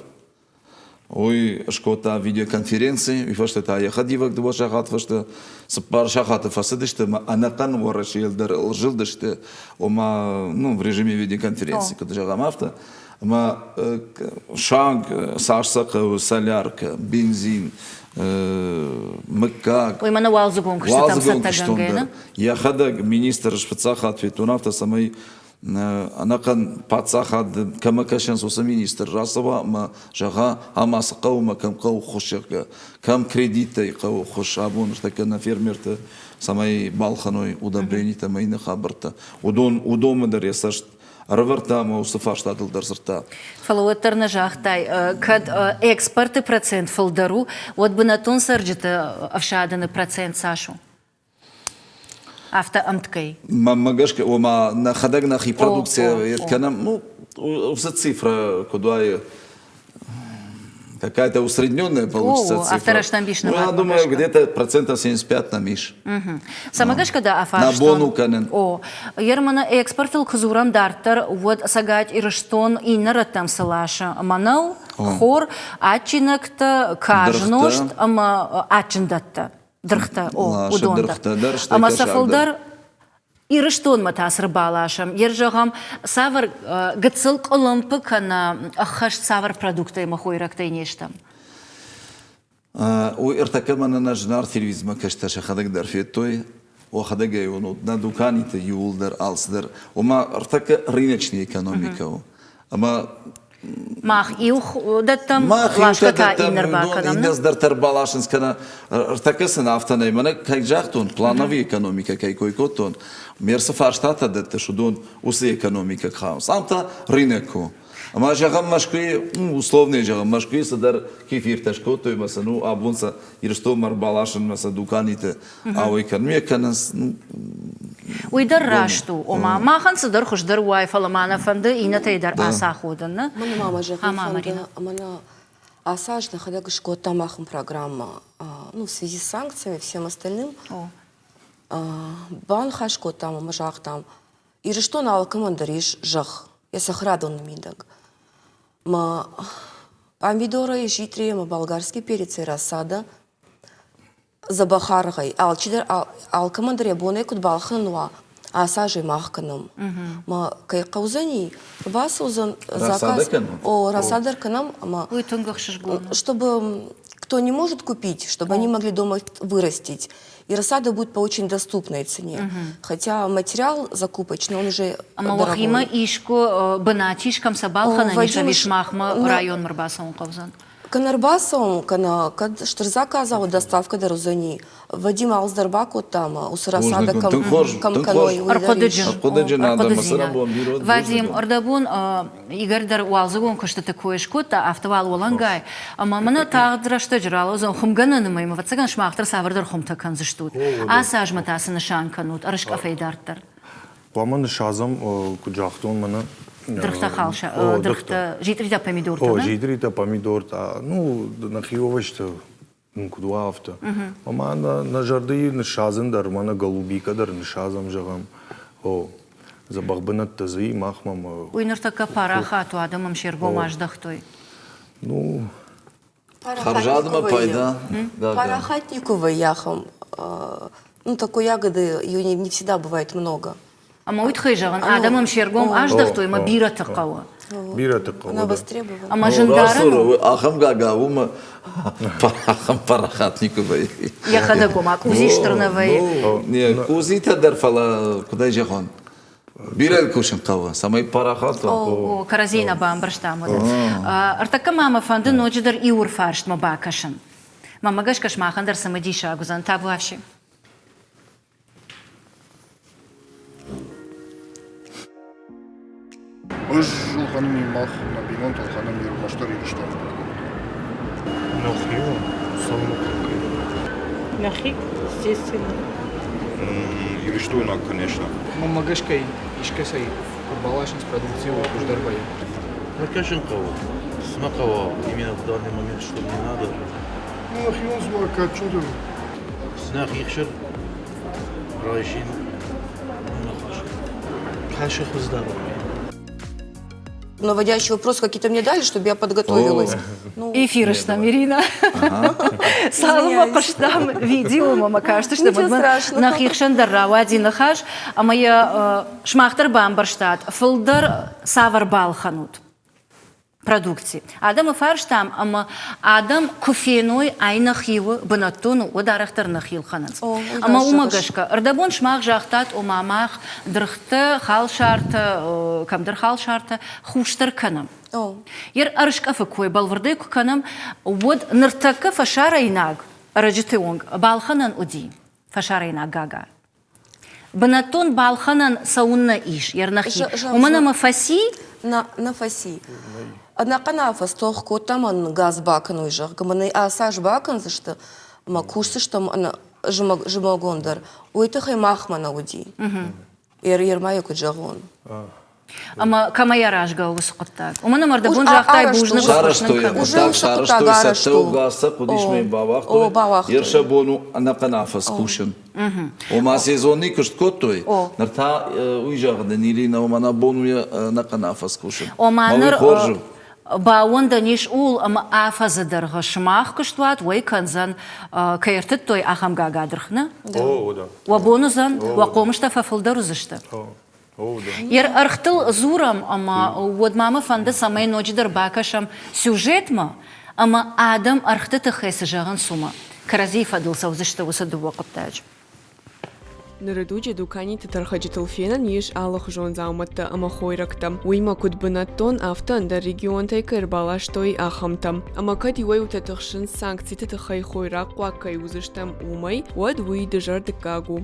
S3: Уый скодта видеоконференци, уый фӕстӕ та йӕ хӕдивӕг дыууӕ сахат фӕстӕ цыппар сахаты фӕцыдысты ӕмӕ ӕнӕхъӕн Уӕрӕсейыл дӕр зылдысты, ома ну, в режиме видеоконференции, куыд зӕгъӕм, афтӕ. Ӕмӕ суанг цас сӕ хъӕуы соляркӕ, бензин, мыггаг.
S1: Уый мӕнӕ уалдзыгон куыстытӕм цӕттӕгӕнгӕ, нӕ?
S3: Йӕхӕдӕг министр фыццаг хатт федтон афтӕ, цӕмӕй ӕнӕхъӕн паддзахад кӕмӕ кӕсынц, уыцы министр рацӕуа ӕмӕ зӕгъа, ам ацы хъӕумӕ кӕм хъӕуы ххуыс, зӕгъгӕ, кӕм кредиттӕй хъӕуы ххуыс абон ныртӕккӕ нӕ фермерты, цӕмӕй балхӕной удобренитӕ ӕмӕ иннӕ хабӕрттӕ. Уыдон, уыдонмӕ дӕр йӕ цӕст ӕрӕвӕрдта ӕмӕ уыцы фарстатыл дӕр дзырдта.
S1: Фӕлӕ уӕддӕр нӕ загътай, кӕд экспорты процент фылдӕр у, уӕд бынӕттон цӕрджыты ӕфсадыны процент цас у? Афтӕ ӕмткӕй.
S3: Мӕнмӕ гӕсгӕ, ома нӕхӕдӕг нӕхи продукцийӕ кӕнӕм, ну, уыцы цифрӕ куыд уайы, какая-то усредненная получится цифра.
S1: Афтӕ рӕстӕмбис
S3: Ну, я думаю, где-то процентов 75 нам ис.
S1: Цӕмӕ гӕсгӕ дӕ афарстон?
S3: Нӕ бон у кӕнын.
S1: О, Ерманы экспортыл куы дзурӕм дарддӕр, уӕд Цӕгат Ирыстон иннӕ рӕттӕм цы ласы? Мӕнӕу, хор, адджинӕгтӕ, карз нозт ӕмӕ адджын дӕттӕ. дыргътӕ, о, уыдон дӕр. Ӕмӕ сӕ фылдӕр Ирыстонмӕ та цы рбаласӕм? Йе зӕгъӕм, цавӕр гыццыл къуылымпы кӕнӕ ӕххӕст цавӕр продукттӕй ӕмӕ хойрӕгтӕй не стӕм?
S3: Уый ӕртӕккӕ мӕнӕ нӕ зынаргъ телевизормӕ кӕстӕр сӕхӕдӕг дӕр федтой. Уӕхӕдӕг ӕй уынут, нӕ дуканиты иууылдӕр алцыдӕр. Ома ӕртӕккӕ рыночный экономикӕ у. Ӕмӕ
S1: Мах иу дӕттӕм, ласгӕ та иннӕ рбакӕнӕм.
S3: Иннӕ цыдӕртӕ ӕрбаласынц кӕнӕ ӕртӕккӕ сын афтӕ нӕй. Мӕнӕ кӕй загътон, плановый экономикӕ кӕй кой кодтон, ме цы фарстатӕ дӕттыс, уыдон уыцы экономикӕ хауынц. Ам та рынок у. Ӕмӕ зӕгъӕм, Мӕскуыйы, условно зӕгъӕм, Мӕскуыйы цыдӕр кефиртӕ скодтой ӕмӕ сын у абон сӕ Ирыстонмӕ ӕрбаласынмӕ сӕ дуканиты ауӕй кӕнын кӕнынц.
S1: Уый дӕр раст у. Ома, махӕн цыдӕр хуыздӕр уай, фӕлӕ ма нӕ фӕнды иннӕтӕй дӕр ацаходын. Нӕ?
S9: Мӕнӕ ма мӕ зӕгъын фӕнды, мӕнӕ ацы аз нӕхӕдӕг скодтам ахӕм программӕ, ну, в связи с санкциями, всем остальным. Баныхас кодтам ӕмӕ загътам, Ирыстон алкӕмӕн дӕр ис зӕхх йӕ цӕхӕрадоны мидӕг. Мӕ помидорӕй, житрийӕ ӕмӕ болгарский перецӕй рассада дзӕбӕх аргъӕй. Алчидӕр алкӕмӕн дӕр йӕ бонӕй куыд балхӕнын уа, ацы азӕй мах кӕнӕм. Мӕ кӕй хъӕудзӕни, ӕрбацӕудзӕн заказ. О, рассада кӕнӕм ӕмӕ
S1: Уый тынг ӕхсызгон.
S9: Чтобы кто не может купить, чтобы они могли дома вырастить. И рассада будет по очень доступной цене. Хотя материал закупочный, он уже
S1: Ӕмӕ уӕхимӕ искуы бынат ис, кӕм сӕ балхӕнӕн ис, ӕви сымахмӕ районмӕ ӕрбацӕуын хъӕудзӕн?
S9: Кӕнӕ ӕрбацӕуӕм, кӕнӕ кӕд стыр заказау доставкӕ дӕр уыдзӕни. Вадим алцыдӕр бакодта ӕмӕ уыцы рассада кӕм кӕм кӕной, уый дӕр ис.
S3: Ӕрхъуыдыджын адӕмы цӕрӕнбон бирӕ
S1: Вадим, ӕрдӕбон Игорь дӕр уалдзыгон куыстыты кой скодта, афтӕ уал уӕлӕнгай. Ӕмӕ мӕнӕ тагъд рӕстӕджы ралӕудзӕн хуымгӕнӕны мӕй, ӕвӕццӕгӕн, сымах дӕр цавӕрдӕр хуымтӕ кӕндзыстут. Ацы азмӕ та цы нысан кӕнут ӕрыскъӕфӕй дарддӕр?
S10: Хъуамӕ ныссадзӕм, куыд загътон, мӕнӕ
S1: Дыргътӕ халса, дыргътӕ, джитъритӕ, помидортӕ.
S10: О, джитъритӕ, помидортӕ. Ну, нӕхи овощтӕ куыд уа, афтӕ. Ӕмӕ нӕ зӕрдыйы ныссадзын дӕр, мӕнӕ голубикӕ дӕр ныссадзӕм, зӕгъӕм. О, дзӕбӕх бынӕттӕ дзы и махмӕ.
S1: Уый ныртӕккӕ парахат у, адӕм ӕм се ргом аздӕхтой.
S10: Ну,
S3: Хӕрзадмӕ пайда.
S9: Парахат никуы вӕййы ахӕм. Ну, такой ягоды ее не всегда бывает много.
S1: Ӕмӕ уый тыххӕй зӕгъын, адӕм ӕм се ргом аздӕхтой ӕмӕ бирӕты хъӕуы.
S10: Бирӕты хъӕуы.
S9: Она востребована.
S1: Ӕмӕ зындарӕн у.
S3: Ахӕм гага уымӕ ахӕм парахат никуы вӕййы.
S1: Йӕхӕдӕг ома къузи стыр нӕ вӕййы.
S3: Не, къузитӕ дӕр, фӕлӕ куыдӕй зӕгъон. Бирӕ кусын хъӕуы, цӕмӕй парахат уа.
S1: О, кӕрӕдзийы нӕ бамбӕрстам уӕдӕ. Ӕртӕккӕ ма мӕ фӕнды ноджыдӕр иу фарстмӕ бакӕсын. Мӕнмӕ гӕсгӕ сымахӕн дӕр цымыдисаг уыдзӕн. Табуафси.
S5: Ӕз ӕлхӕнын мах нӕ бинонтӕ ӕлхӕнӕм ӕрмӕстдӕр Ирыстоны продукттӕ.
S6: Нӕхи у, цӕуылнӕ
S8: Нӕхи, естественно.
S5: Ирыстойнаг, конечно.
S11: Мӕнмӕ гӕсгӕ искӕцӕй куы рбаласынц продукци, уӕд хуыздӕр вӕййы.
S12: Накӕсын хъӕуы. Цы мӕ хъӕуа именно в данный момент, что мне надо.
S5: Ну, нӕхион дзуар кадджындӕр у.
S12: Нӕхи хсыр райсин ныхас. Кӕсы хуыздӕр
S9: Наводящий вопрос какие-то мне дали, чтобы я подготовилась.
S1: Ну, Эфиры стӕм, Ирина. Цалынмӕ хъуыстам видеомӕ мӕ кастысты, нӕхи хсӕн дӕр рауади ныхас, ӕмӕ йӕ сымах дӕр бамбӕрстат, фылдӕр цавӕр балхӕнут продукци. Адӕмы фарстам ӕмӕ адӕм куы феной, ай нӕхи у, бынӕттон у, уӕд арӕхдӕр нӕхи лхӕнынц. Ӕмӕ уымӕ гӕсгӕ, ӕрдӕбон сымах загътат, ома мах дыргътӕ, халсартӕ, кӕмдӕр халсартӕ хусдӕр кӕнӕм. Йе ӕрыскъӕфы кой бӕлвырдӕй куы кӕнӕм, уӕд ныртӕккӕ фӕсарӕйнаг ӕрӕджыты онг балхӕнӕн уыди фӕсарӕйнаг гага. Бынӕттон балхӕнӕн цӕуыннӕ ис йе рнӕхи? Уымӕн ӕмӕ фӕци?
S9: Нӕ, нӕ фӕци. Ӕнӕхъӕн афӕдз тох кодтам ӕмӕ газ бакӕной, зӕгъгӕ, мӕнӕ ацы аз бакӕндзысты ӕмӕ кусдзыстӕм зымӕгон дӕр. Уый тыххӕй махмӕ нӕ уыди. Ермайы куыд зӕгъон.
S1: Ӕмӕ кӕмӕй аразгӕ у уыцы хъуыддаг? Уымӕн ӕмӕ ӕрдӕбон загътай бузныг
S3: Сарӕзтой хъуыддаг, сарӕзтой цӕттӕ у газ сӕ хъуыдис мӕ бауагътой. Йе сӕ бон у ӕнӕхъӕн афӕдз кусын. Ома сезонный куыст кодтой, ныр та уый зӕгъын Ирина, ома нӕ бон у ӕнӕхъӕн афӕдз кусын.
S1: Ома ныр баууӕндӕн ис ууыл, ӕмӕ афӕдзы дӕргъы сымах куыстуат уӕй кӕндзӕн, кӕй ӕртыдтой, ахӕм гагадыргъ, нӕ? Уӕ бон уыдзӕн, уӕ хъомыстӕ фӕфылдӕр уыдзысты. Йе рӕгътыл дзурӕм, ӕмӕ уӕд ма мӕ фӕнды, цӕмӕй ноджыдӕр бакӕсӕм сюжетмӕ ӕмӕ адӕм ӕргъты тыххӕй цы зӕгъынц, уымӕ. Кӕрӕдзийы фӕдыл цӕудзысты уыцы дыууӕ хъуыддаджы.
S7: Ныры дуджы дуканиты тӕрхӕджытыл фенӕн ис алыхуызон дзаумӕттӕ ӕмӕ хойрӕгтӕ. Уыимӕ куыд бынӕттон, афтӕ ӕндӕр регионтӕй кӕй ӕрбаластой, ахӕмтӕ. Ӕмӕ кӕд иуӕй-иутӕ тыхсынц санкциты тыххӕй хойраг хъуаг кӕй уыдзыстӕм, уымӕй, уӕд уый дызӕрдыггаг у.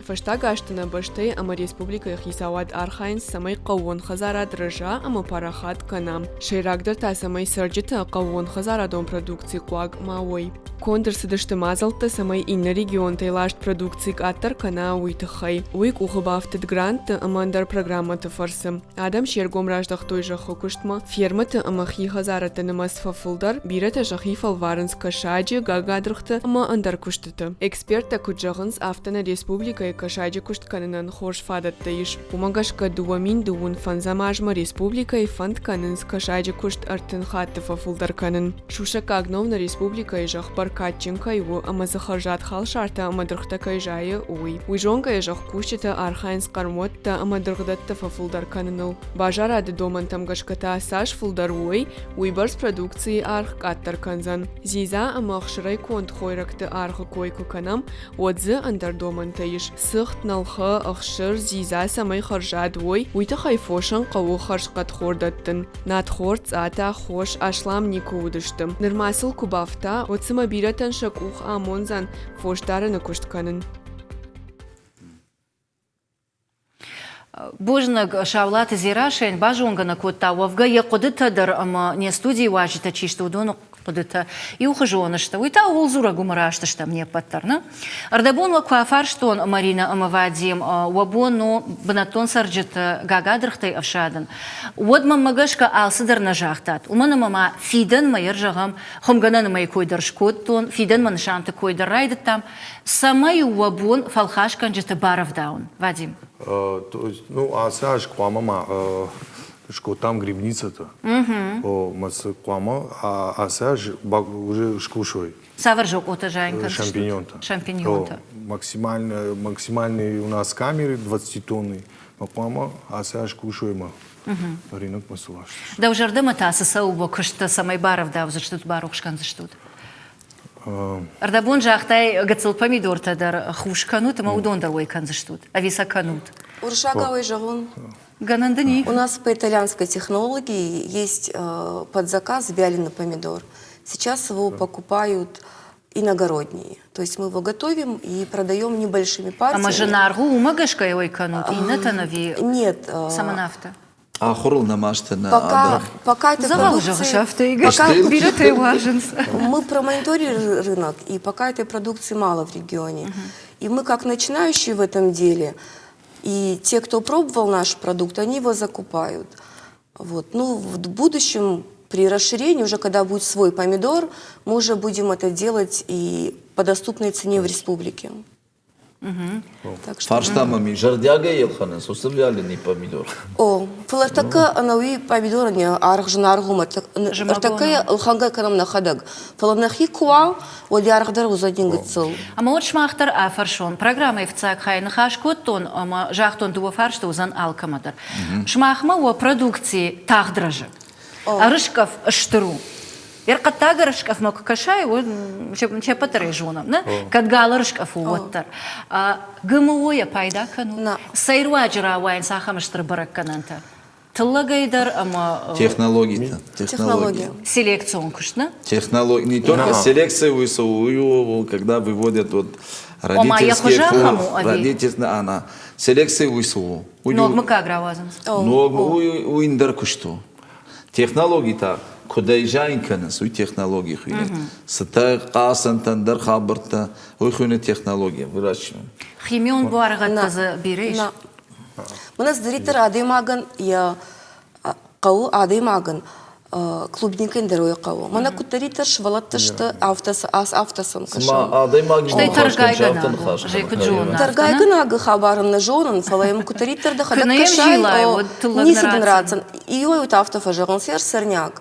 S7: Фӕстаг азты нӕ бӕстӕйы ӕмӕ республикӕйы хицауад архайынц, цӕмӕй хъӕууон хӕдзарад рӕза ӕмӕ парахат кӕна. Сӕйрагдӕр та, цӕмӕй цӕрджытӕ хъӕууонхӕдзарадон продукци хъуаг ма уой. Конд ӕрцыдысты мадзӕлттӕ, цӕмӕй иннӕ регионтӕй ласт продукци къаддӕр кӕна, уый тыххӕй. Уый къухы бафтыд грантты ӕмӕ ӕндӕр программӕты фӕрцы. Адӕм се ргом раздӕхтой зӕххы куыстмӕ, фермӕты ӕмӕ хи хӕдзарӕдты нымӕц фӕфылдӕр, бирӕтӕ сӕхи фӕлварынц кӕсаджы, гагадыргъты ӕмӕ ӕндӕр куыстыты. Эксперттӕ куыд зӕгъынц, афтӕ нӕ республикӕйы кӕсаджы куыст кӕнынӕн хорз фадӕттӕ ис. Уымӕ гӕсгӕ 2025 азмӕ республикӕйы фӕнд кӕнынц кӕсаджы куыст 30 хатты фӕфылдӕр кӕнын. Сусӕггаг нӕу нӕ республикӕйы зӕхх бӕркадджын кӕй у ӕмӕ дзы хӕрзад халсартӕ ӕмӕ дыргътӕ кӕй зайы, уый. Уый зонгӕйӕ зӕхкусджытӕ архайынц хъӕрмуӕттӕ ӕмӕ дыргъдӕттӕ фӕфылдӕр кӕныныл. Базарады домӕнтӕм гӕсгӕ та цас фылдӕр уой, уыйбӕрц продукцийы аргъ къаддӕр кӕндзӕн. Дзидза ӕмӕ ӕхсырӕй конд хойрӕгты аргъы кой куы кӕнӕм, уӕд дзы ӕндӕр домӕнтӕ ис. Цыхт, нӕлхӕ, ӕхсыр, дзидза цӕмӕй хӕрзад уой, уый тыххӕй фосӕн хъӕуы хӕрзхъӕд хор дӕттын. Надхор, цъата, хос аслам никуы уыдысты. Нырма сыл куы бафта, уӕд цымӕ бирӕтӕн сӕ къух амондзӕн фосдарыны куыст кӕнын.
S1: Бузныг Саулаты Дзерасӕйӕн, базонгӕ нӕ кодта, уӕвгӕ йӕ хъуыдытӕ дӕр ӕмӕ не студийы уазджытӕ чи сты, уыдоны хъуыдытӕ иухуызон сты. Уый та ууыл дзурӕг у, раст стӕм не ппӕт дӕр, нӕ? Ӕрдӕбон уӕ куы афарстон Маринӕ ӕмӕ Вадим, уӕ бон у бынӕттон цӕрджыты гагадыргътӕй ӕфсадын, уӕд мӕнмӕ гӕсгӕ алцыдӕр нӕ загътат, уымӕн ӕмӕ ма фидӕнмӕ йӕ зӕгъӕм, хуымгӕнӕны мӕйы кой дӕр скодтон, фидӕнмӕ нысанты кой дӕр райдыдтам, Цӕмӕй у уӕ бон фӕлхасгӕнджыты барӕвдауын, Вадим?
S10: То есть, ну, ацы аз хъуамӕ ма скодтам грибницӕтӕ. Мӕ цы хъуамӕ ацы аз уже скусой.
S1: Цавӕр зокъотӕ зайын кӕндзыстут?
S10: Шампиньонтӕ.
S1: Шампиньонтӕ.
S10: Максимально, максимальные у нас камеры 20-тонные. Ма хъуамӕ ацы аз кусой ма рынокмӕ сыласдзысты.
S1: Дӕу зӕрдӕмӕ та цы цӕуы уӕ куысты, цӕмӕй барӕвдаудзыстут, барухс кӕндзыстут? Ӕрдӕбон загътай, гыццыл помидортӕ дӕр хус кӕнут ӕмӕ уыдон дӕр уӕй кӕндзыстут? Ӕви сӕ кӕнут?
S9: Уырыссагау зӕгъон.
S1: Гӕнӕн дын и?
S9: У нас по итальянской технологии есть под заказ вяленый помидор. Сейчас его покупают иногородние. То есть мы его готовим и продаем небольшими партиями.
S1: Ӕмӕ зынаргъ у, уымӕ гӕсгӕ уӕй кӕнут, иннӕтӕн ӕви
S9: Нет.
S1: Цӕмӕн афтӕ?
S3: Ахуырыл нӕма сты нӕ
S9: Пока, пока этой
S1: Дзӕгъӕл
S9: продукции...
S1: зӕгъыс афтӕ, Игорь.
S9: Пока
S1: Бирӕтӕ уарзынц.
S9: Мы промониторили рынок, и пока этой продукции мало в регионе. И мы, как начинающие в этом деле, и те, кто пробовал наш продукт, они его закупают. Вот. Ну, в будущем, при расширении, уже когда будет свой помидор, мы уже будем это делать и по доступной цене в республике. Так что...
S3: Фарста мӕм и зӕрдиагӕй ӕлхӕнынц уыцы вяленый помидор?
S9: О, фӕлӕ ӕртӕккӕ ӕнӕуи помидорӕн йӕ аргъ зынаргъ у, ӕртӕккӕ йӕ ӕлхӕнгӕ кӕнӕм нӕхӕдӕг. Фӕлӕ нӕхи куы уа, уӕд йӕ аргъ дӕр уыдзӕни гыццыл.
S1: Ӕмӕ уӕд сымах дӕр афӕрсон. Программӕйы фыццаг хайы ныхас кодтон ӕмӕ загътон, дыууӕ фарсты уыдзӕн алкӕмӕ дӕр. Сымахмӕ уӕ продукци тагъд рӕзы. Ӕрыскъӕф стыр у. Йӕ хъӕддаг ӕрыскъӕфмӕ куы кӕсай, уӕд се ппӕт дӕр ӕй зонӕм, нӕ? Кӕд гал ӕрыскъӕф у, уӕддӕр. ГМО-йӕ пайда кӕнут? Цӕй руаджы рауайынц ахӕм стыр бӕрӕггӕнӕнтӕ? Тыллӕгӕй дӕр ӕмӕ...
S3: Технологитӕ. Технология.
S1: Селекцион куыст, нӕ?
S3: Технология. Не только селекция, когда выводят вот родительские формы. Родительские, она. Селекция уйсу.
S1: Ног мыггаг рауадзынц.
S3: Ног, уый ӕндӕр куыст у. Технологи та куыдӕй зайын кӕнынц, уый технологи хуыйны. Цытӕ хъацӕнтӕ, ӕндӕр хабӕрттӕ, уый хуыйны технология выращивание.
S1: Химион буаргъӕдтӕ дзы бирӕ ис?
S9: Мӕнӕ цыдӕриддӕр адӕймагӕн йӕ хъӕуы адӕймагӕн клубникӕн дӕр уый хъӕуы. Мӕнӕ куыддӕриддӕр сывӕллӕттӕ сты, афтӕ афтӕ сӕм кӕсӕм.
S3: Адӕймаг
S1: Стӕй тӕргайгӕнаг у,
S9: Тӕргайгӕнагы хабар ын нӕ зонын, фӕлӕ йӕм куыддӕриддӕр дӕхӕдӕг кӕсай, ницы дын ратдзӕн. Иуӕй афтӕ фӕзӕгъынц, ӕрсӕрниаг.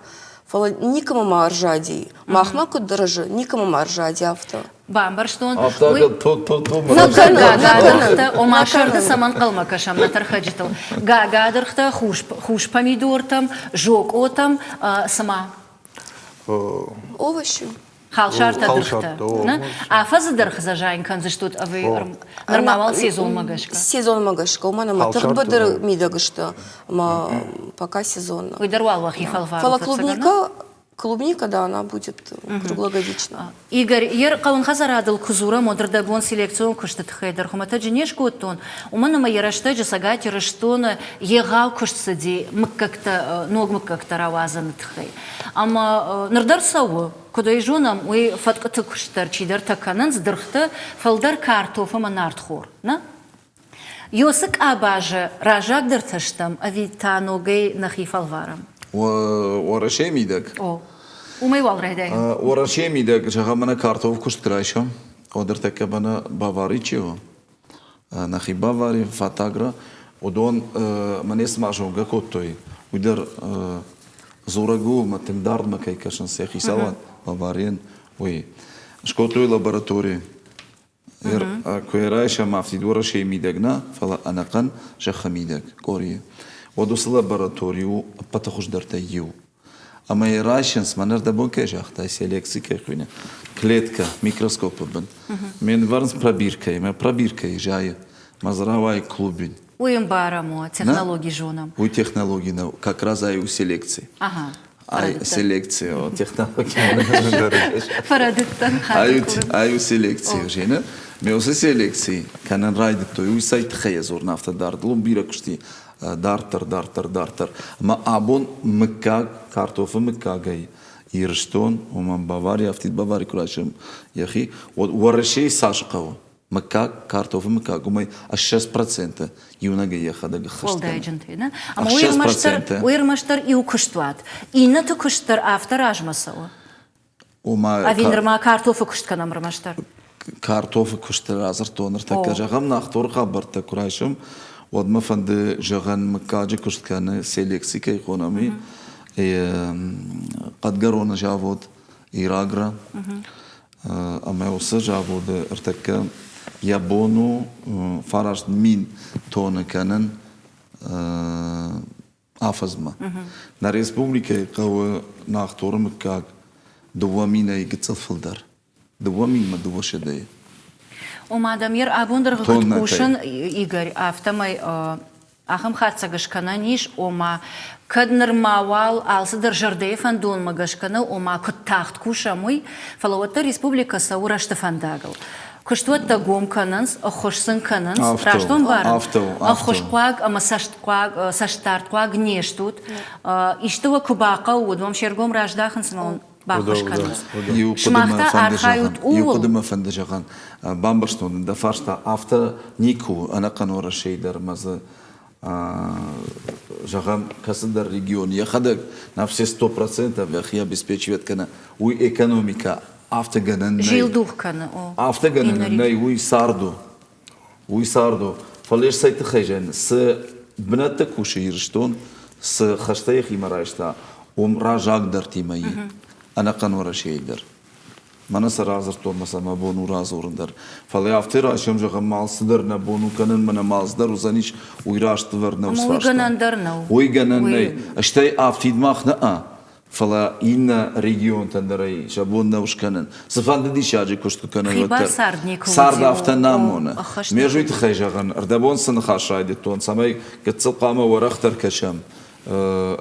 S9: Фӕлӕ никӕмӕ ма ӕрзади. Махмӕ куыд рӕзы, никӕмӕ ма ӕрзади афтӕ.
S1: Бамбӕрстон.
S3: Афтӕ
S1: Гагадыргътӕ, ома сӕрды цӕмӕн хъӕлмӕ кӕсӕм нӕ тӕрхӕджытыл. Гагадыргътӕ, хус помидортӕм, зокъотӕм, цыма.
S9: Овощи.
S1: Халсартӕ дыргътӕ. Афӕдзы дӕргъы зайын кӕндзыстут ӕви нырма уал сезонмӕ гӕсгӕ?
S9: Сезонмӕ гӕсгӕ, уымӕн ӕмӕ тыгъд быдыры мидӕг сты, ӕмӕ пока сезонно.
S1: Уый дӕр уал уӕхи фӕлварут.
S9: Фӕлӕ клубника Клубника, да, она будет круглогодично.
S1: Игорь, ер хъӕуын хӕдзарадыл куы дзурӕм, уӕд ӕрдӕбон селекцион куысты тыххӕй дӕр хуымӕтӕджы не скодтон, уымӕн ӕмӕ йӕ рӕстӕджы Цӕгат Ирыстоны егъау куыст цыди мыггӕгтӕ, ног мыггӕгтӕ рауадзыны тыххӕй. Ӕмӕ ныр дӕр цӕуы, куыд ӕй зонӕм, уый фӕткъуыты куыст дӕр чидӕртӕ кӕнынц, дыргъты, фылдӕр картоф ӕмӕ нартхор, нӕ? Ёсы къабазы раззагдӕртӕ стӕм ӕви та ногӕй нӕхи фӕлварӕм?
S3: Уӕрӕсейы мидӕг?
S1: О, уымӕй уал райдайӕм.
S3: Уӕрӕсейы мидӕг, зӕгъӕм, мӕнӕ картоф куыст райсӕм, уӕд ӕртӕккӕ мӕнӕ Бавари чи у, нӕхи Бавари, Фатагра, уыдон мӕнӕ цыма зонгӕ кодтой, уый дӕр дзурӕг у, мӕ тынг дардмӕ кӕй кӕсынц йӕ хицауад Баварийӕн, уый. Скодтой лаборатори, Куы райсӕм афтид Уӕрӕсейы мидӕг нӕ, фӕлӕ ӕнӕхъӕн зӕххы мидӕг, къорийы, уӕд уыцы лаборатори у ӕппӕты хуыздӕртӕй иу. Ӕмӕ йӕ райсынц, мӕнӕ ӕрдӕбон кӕй загътай, селекци кӕй хуыйны, клеткӕ микроскопы бын. Ме нвӕрынц пробиркӕйы, мӕ пробиркӕйы зайы, мӕ дзы рауайы клубень.
S1: Уый ӕмбарӕм, о, технологи зонӕм.
S3: Уый технологи нӕу, как раз ай у селекци.
S1: Ага.
S3: Ай селекция, технология.
S1: Фӕрӕдыдтӕн.
S3: Ай у селекция, Женя. Ме уыцы селекци кӕнын райдыдтой, уый цӕй тыххӕй дзурын афтӕ дардыл, уым бирӕ куысти дарддӕр, дарддӕр, дарддӕр. Ӕмӕ абон мыггаг, картофы мыггагӕй Ирыстон, уымӕн Бавари, афтид Бавари куы райсӕм йӕхи, уӕд Уӕрӕсейы цас хъӕуы? Мыггаг, картофы мыггаг, уымӕй 20% иунӕгӕй йӕхӕдӕг ӕххӕст кӕны.
S1: Уӕлдайджынтӕй, нӕ? Ӕмӕ уый ӕрмӕстдӕр, уый ӕрмӕстдӕр иу куыстуат. Иннӕты куыст дӕр афтӕ размӕ цӕуы?
S3: Ома,
S1: Ӕви нырма картофы куыст кӕнӕм ӕрмӕстдӕр?
S3: Картофы куысты радзырдтон ныртӕккӕ. Зӕгъӕм, нахторы хабӕрттӕ куы райсӕм, уӕд мӕ фӕнды зӕгъӕн, мыггаджы куыст кӕны селекци кӕй хонӕм, уый. Хъӕдгӕроны завод Ирагра. Ӕмӕ уыцы заводы ӕртӕккӕ йӕ бон у 9000 тонны кӕнын афӕдзмӕ. Нӕ республикӕйы хъӕуы Нахторы мыггаг 2000-ӕй гыццыл фылдӕр. 2200-ӕй.
S1: Ома дӕм ер абон дӕргъы куыд хъусын, Игорь, афтӕмӕй ахӕм хатдзӕг скӕнӕн ис, ома кӕд нырма уал алцыдӕр зӕрдӕйы фӕндонмӕ гӕсгӕ нӕу, ома куыд тагъд кусӕм уый, фӕлӕ уӕддӕр республикӕ цӕуы рӕзты фӕндагыл. Куыстуӕттӕ гом кӕнынц, ӕххуыс сын кӕнынц, раст ӕмбарын? Ӕххуысхъуаг ӕмӕ цӕстхъуаг, цӕстдардхъуаг не стут. Исты уӕ куы бахъӕуы, уӕд уӕм се ргом раздахынц ӕмӕ уын баххуыс кӕнынц. Сымах та архайут ууыл.
S3: Иу хъуыды мӕ фӕнды зӕгъын. Бамбӕрстон дын дӕ фарста. Афтӕ никуы у ӕнӕхъӕн Уӕрӕсейы дӕр ӕмӕ дзы зӕгъӕм, кӕцыдӕр регион йӕхӕдӕг на все 100% йӕхи обеспечивает кӕны, уый экономикӕ афтӕ гӕнӕн нӕй.
S1: Зилдух кӕны, о.
S3: Афтӕ гӕнӕн нӕй, уый цард у. Уый цард у. Фӕлӕ ӕз цӕй тыххӕй зӕгъын, цы бынӕтты кусы Ирыстон, цы хӕстӕ йӕхимӕ райста, уым раззагдӕртимӕ и, ӕнӕхъӕн Уӕрӕсейы дӕр. Мӕнӕ сӕ радзырдтон, мӕ сӕ мӕ бон у радзурын дӕр. Фӕлӕ афтӕ райсом зӕгъӕм, алцыдӕр нӕ бон у кӕнын, мӕнӕ ма алцыдӕр уыдзӕнис, уый растывӕр нӕу
S1: Уый гӕнӕн дӕр нӕу.
S3: Уый гӕнӕн нӕй. Стӕй афтид мах нӕ фӕлӕ иннӕ регионтӕн дӕр ӕй сӕ бон нӕу скӕнын. Цыфӕнды диссаджы куыст куы кӕной, уӕддӕр цард афтӕ нӕ амоны. Ме уый тыххӕй зӕгъын, ӕрдӕбон цы ныхас райдыдтон, цӕмӕй гыццыл хъуамӕ уӕрӕхдӕр кӕсӕм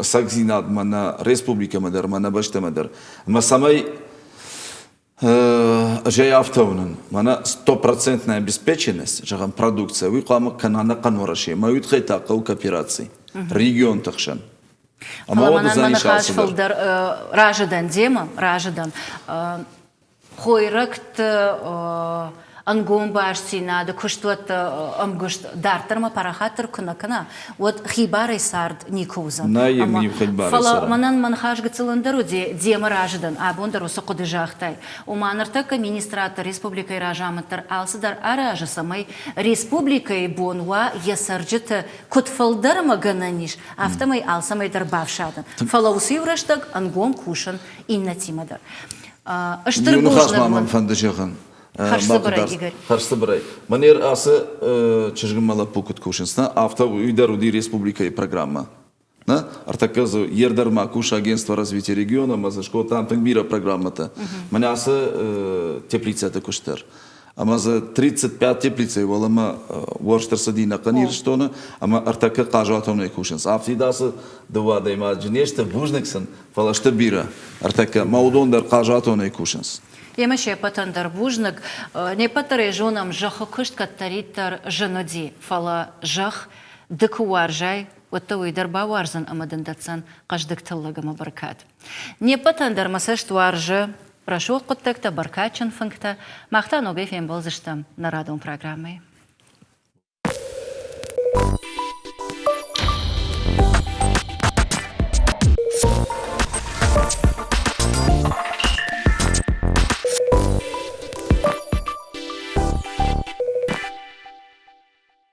S3: ӕцӕгдзинадмӕ нӕ республикӕмӕ дӕр ӕмӕ нӕ бӕстӕмӕ дӕр. Ӕмӕ цӕмӕй ӕз ӕй афтӕ уынын, мӕнӕ стопроцентная обеспеченность, зӕгъӕм, продукция, уый хъуамӕ кӕна ӕнӕхъӕн Уӕрӕсе, ӕмӕ уый тыххӕй та хъӕуы коопераци регионты хсӕн.
S1: Ӕмӕ уӕд мӕ ныхас фылдӕр разы дӕн демӕ, разы дӕн. Хойрӕгты ӕнгом бастдзинады куыстуӕтты ӕмгуыст дарддӕрмӕ парахатдӕр куы нӕ кӕна, уӕд хибарӕй цард никуы уыдзӕн. Фӕлӕ мӕнӕн мӕ ныхас гыццыл ӕндӕр уыди, демӕ разы дӕн, абон дӕр уыцы хъуыды загътай. Ома ныртӕккӕ министрад дӕр, республикӕйы разамынд дӕр алцыдӕр аразы, цӕмӕй республикӕйы бон уа йӕ цӕрджыты куыд фылдӕрмӕ гӕнӕн ис, афтӕмӕй алцӕмӕй дӕр бафсадын. Фӕлӕ уыцы иу рӕстӕг ӕнгом кусын иннӕтимӕ дӕр. Стыр
S3: Иу ныхас ма мӕм фӕнды зӕгъын.
S1: Хӕрзцыбырӕй, Игорь.
S3: Хӕрзцыбырӕй. Мӕнӕ ацы чызгмӕ лӕппу куыд кусынц, нӕ, афтӕ уый дӕр уыди республикӕйы программӕ. Нӕ? Ӕртӕккӕ дзы ер дӕр ма кусы агентство развития региона ӕмӕ дзы скодтам тынг бирӕ программӕтӕ. Мӕнӕ ацы теплицӕты куыст дӕр. Ӕмӕ дзы 35 теплицӕйы уӕлӕмӕ уӕрст ӕрцыди ӕнӕхъӕн Ирыстоны ӕмӕ ӕртӕккӕ хъазуатонӕй кусынц. Афтид ацы дыууӕ адӕймаджы не сты, бузныг сын, фӕлӕ сты бирӕ. Ӕртӕккӕ ма уыдон дӕр хъазуатонӕй кусынц.
S1: Емӕ се ппӕтӕн дӕр бузныг. Не ппӕт дӕр ӕй зонӕм, зӕххы куыст кӕддӕриддӕр зын уыди, фӕлӕ зӕхх ды куы уарзай, уӕд дӕ уый дӕр бауарздзӕн ӕмӕ дын дӕтдзӕн хъӕздыг тыллӕг ӕмӕ бӕркад. Не ппӕтӕн дӕр мӕ цӕст уарзы рӕсугъд хъуыддӕгтӕ, бӕркадджын фынгтӕ. Мах та ногӕй фембӕлдзыстӕм нӕ радон программӕйы.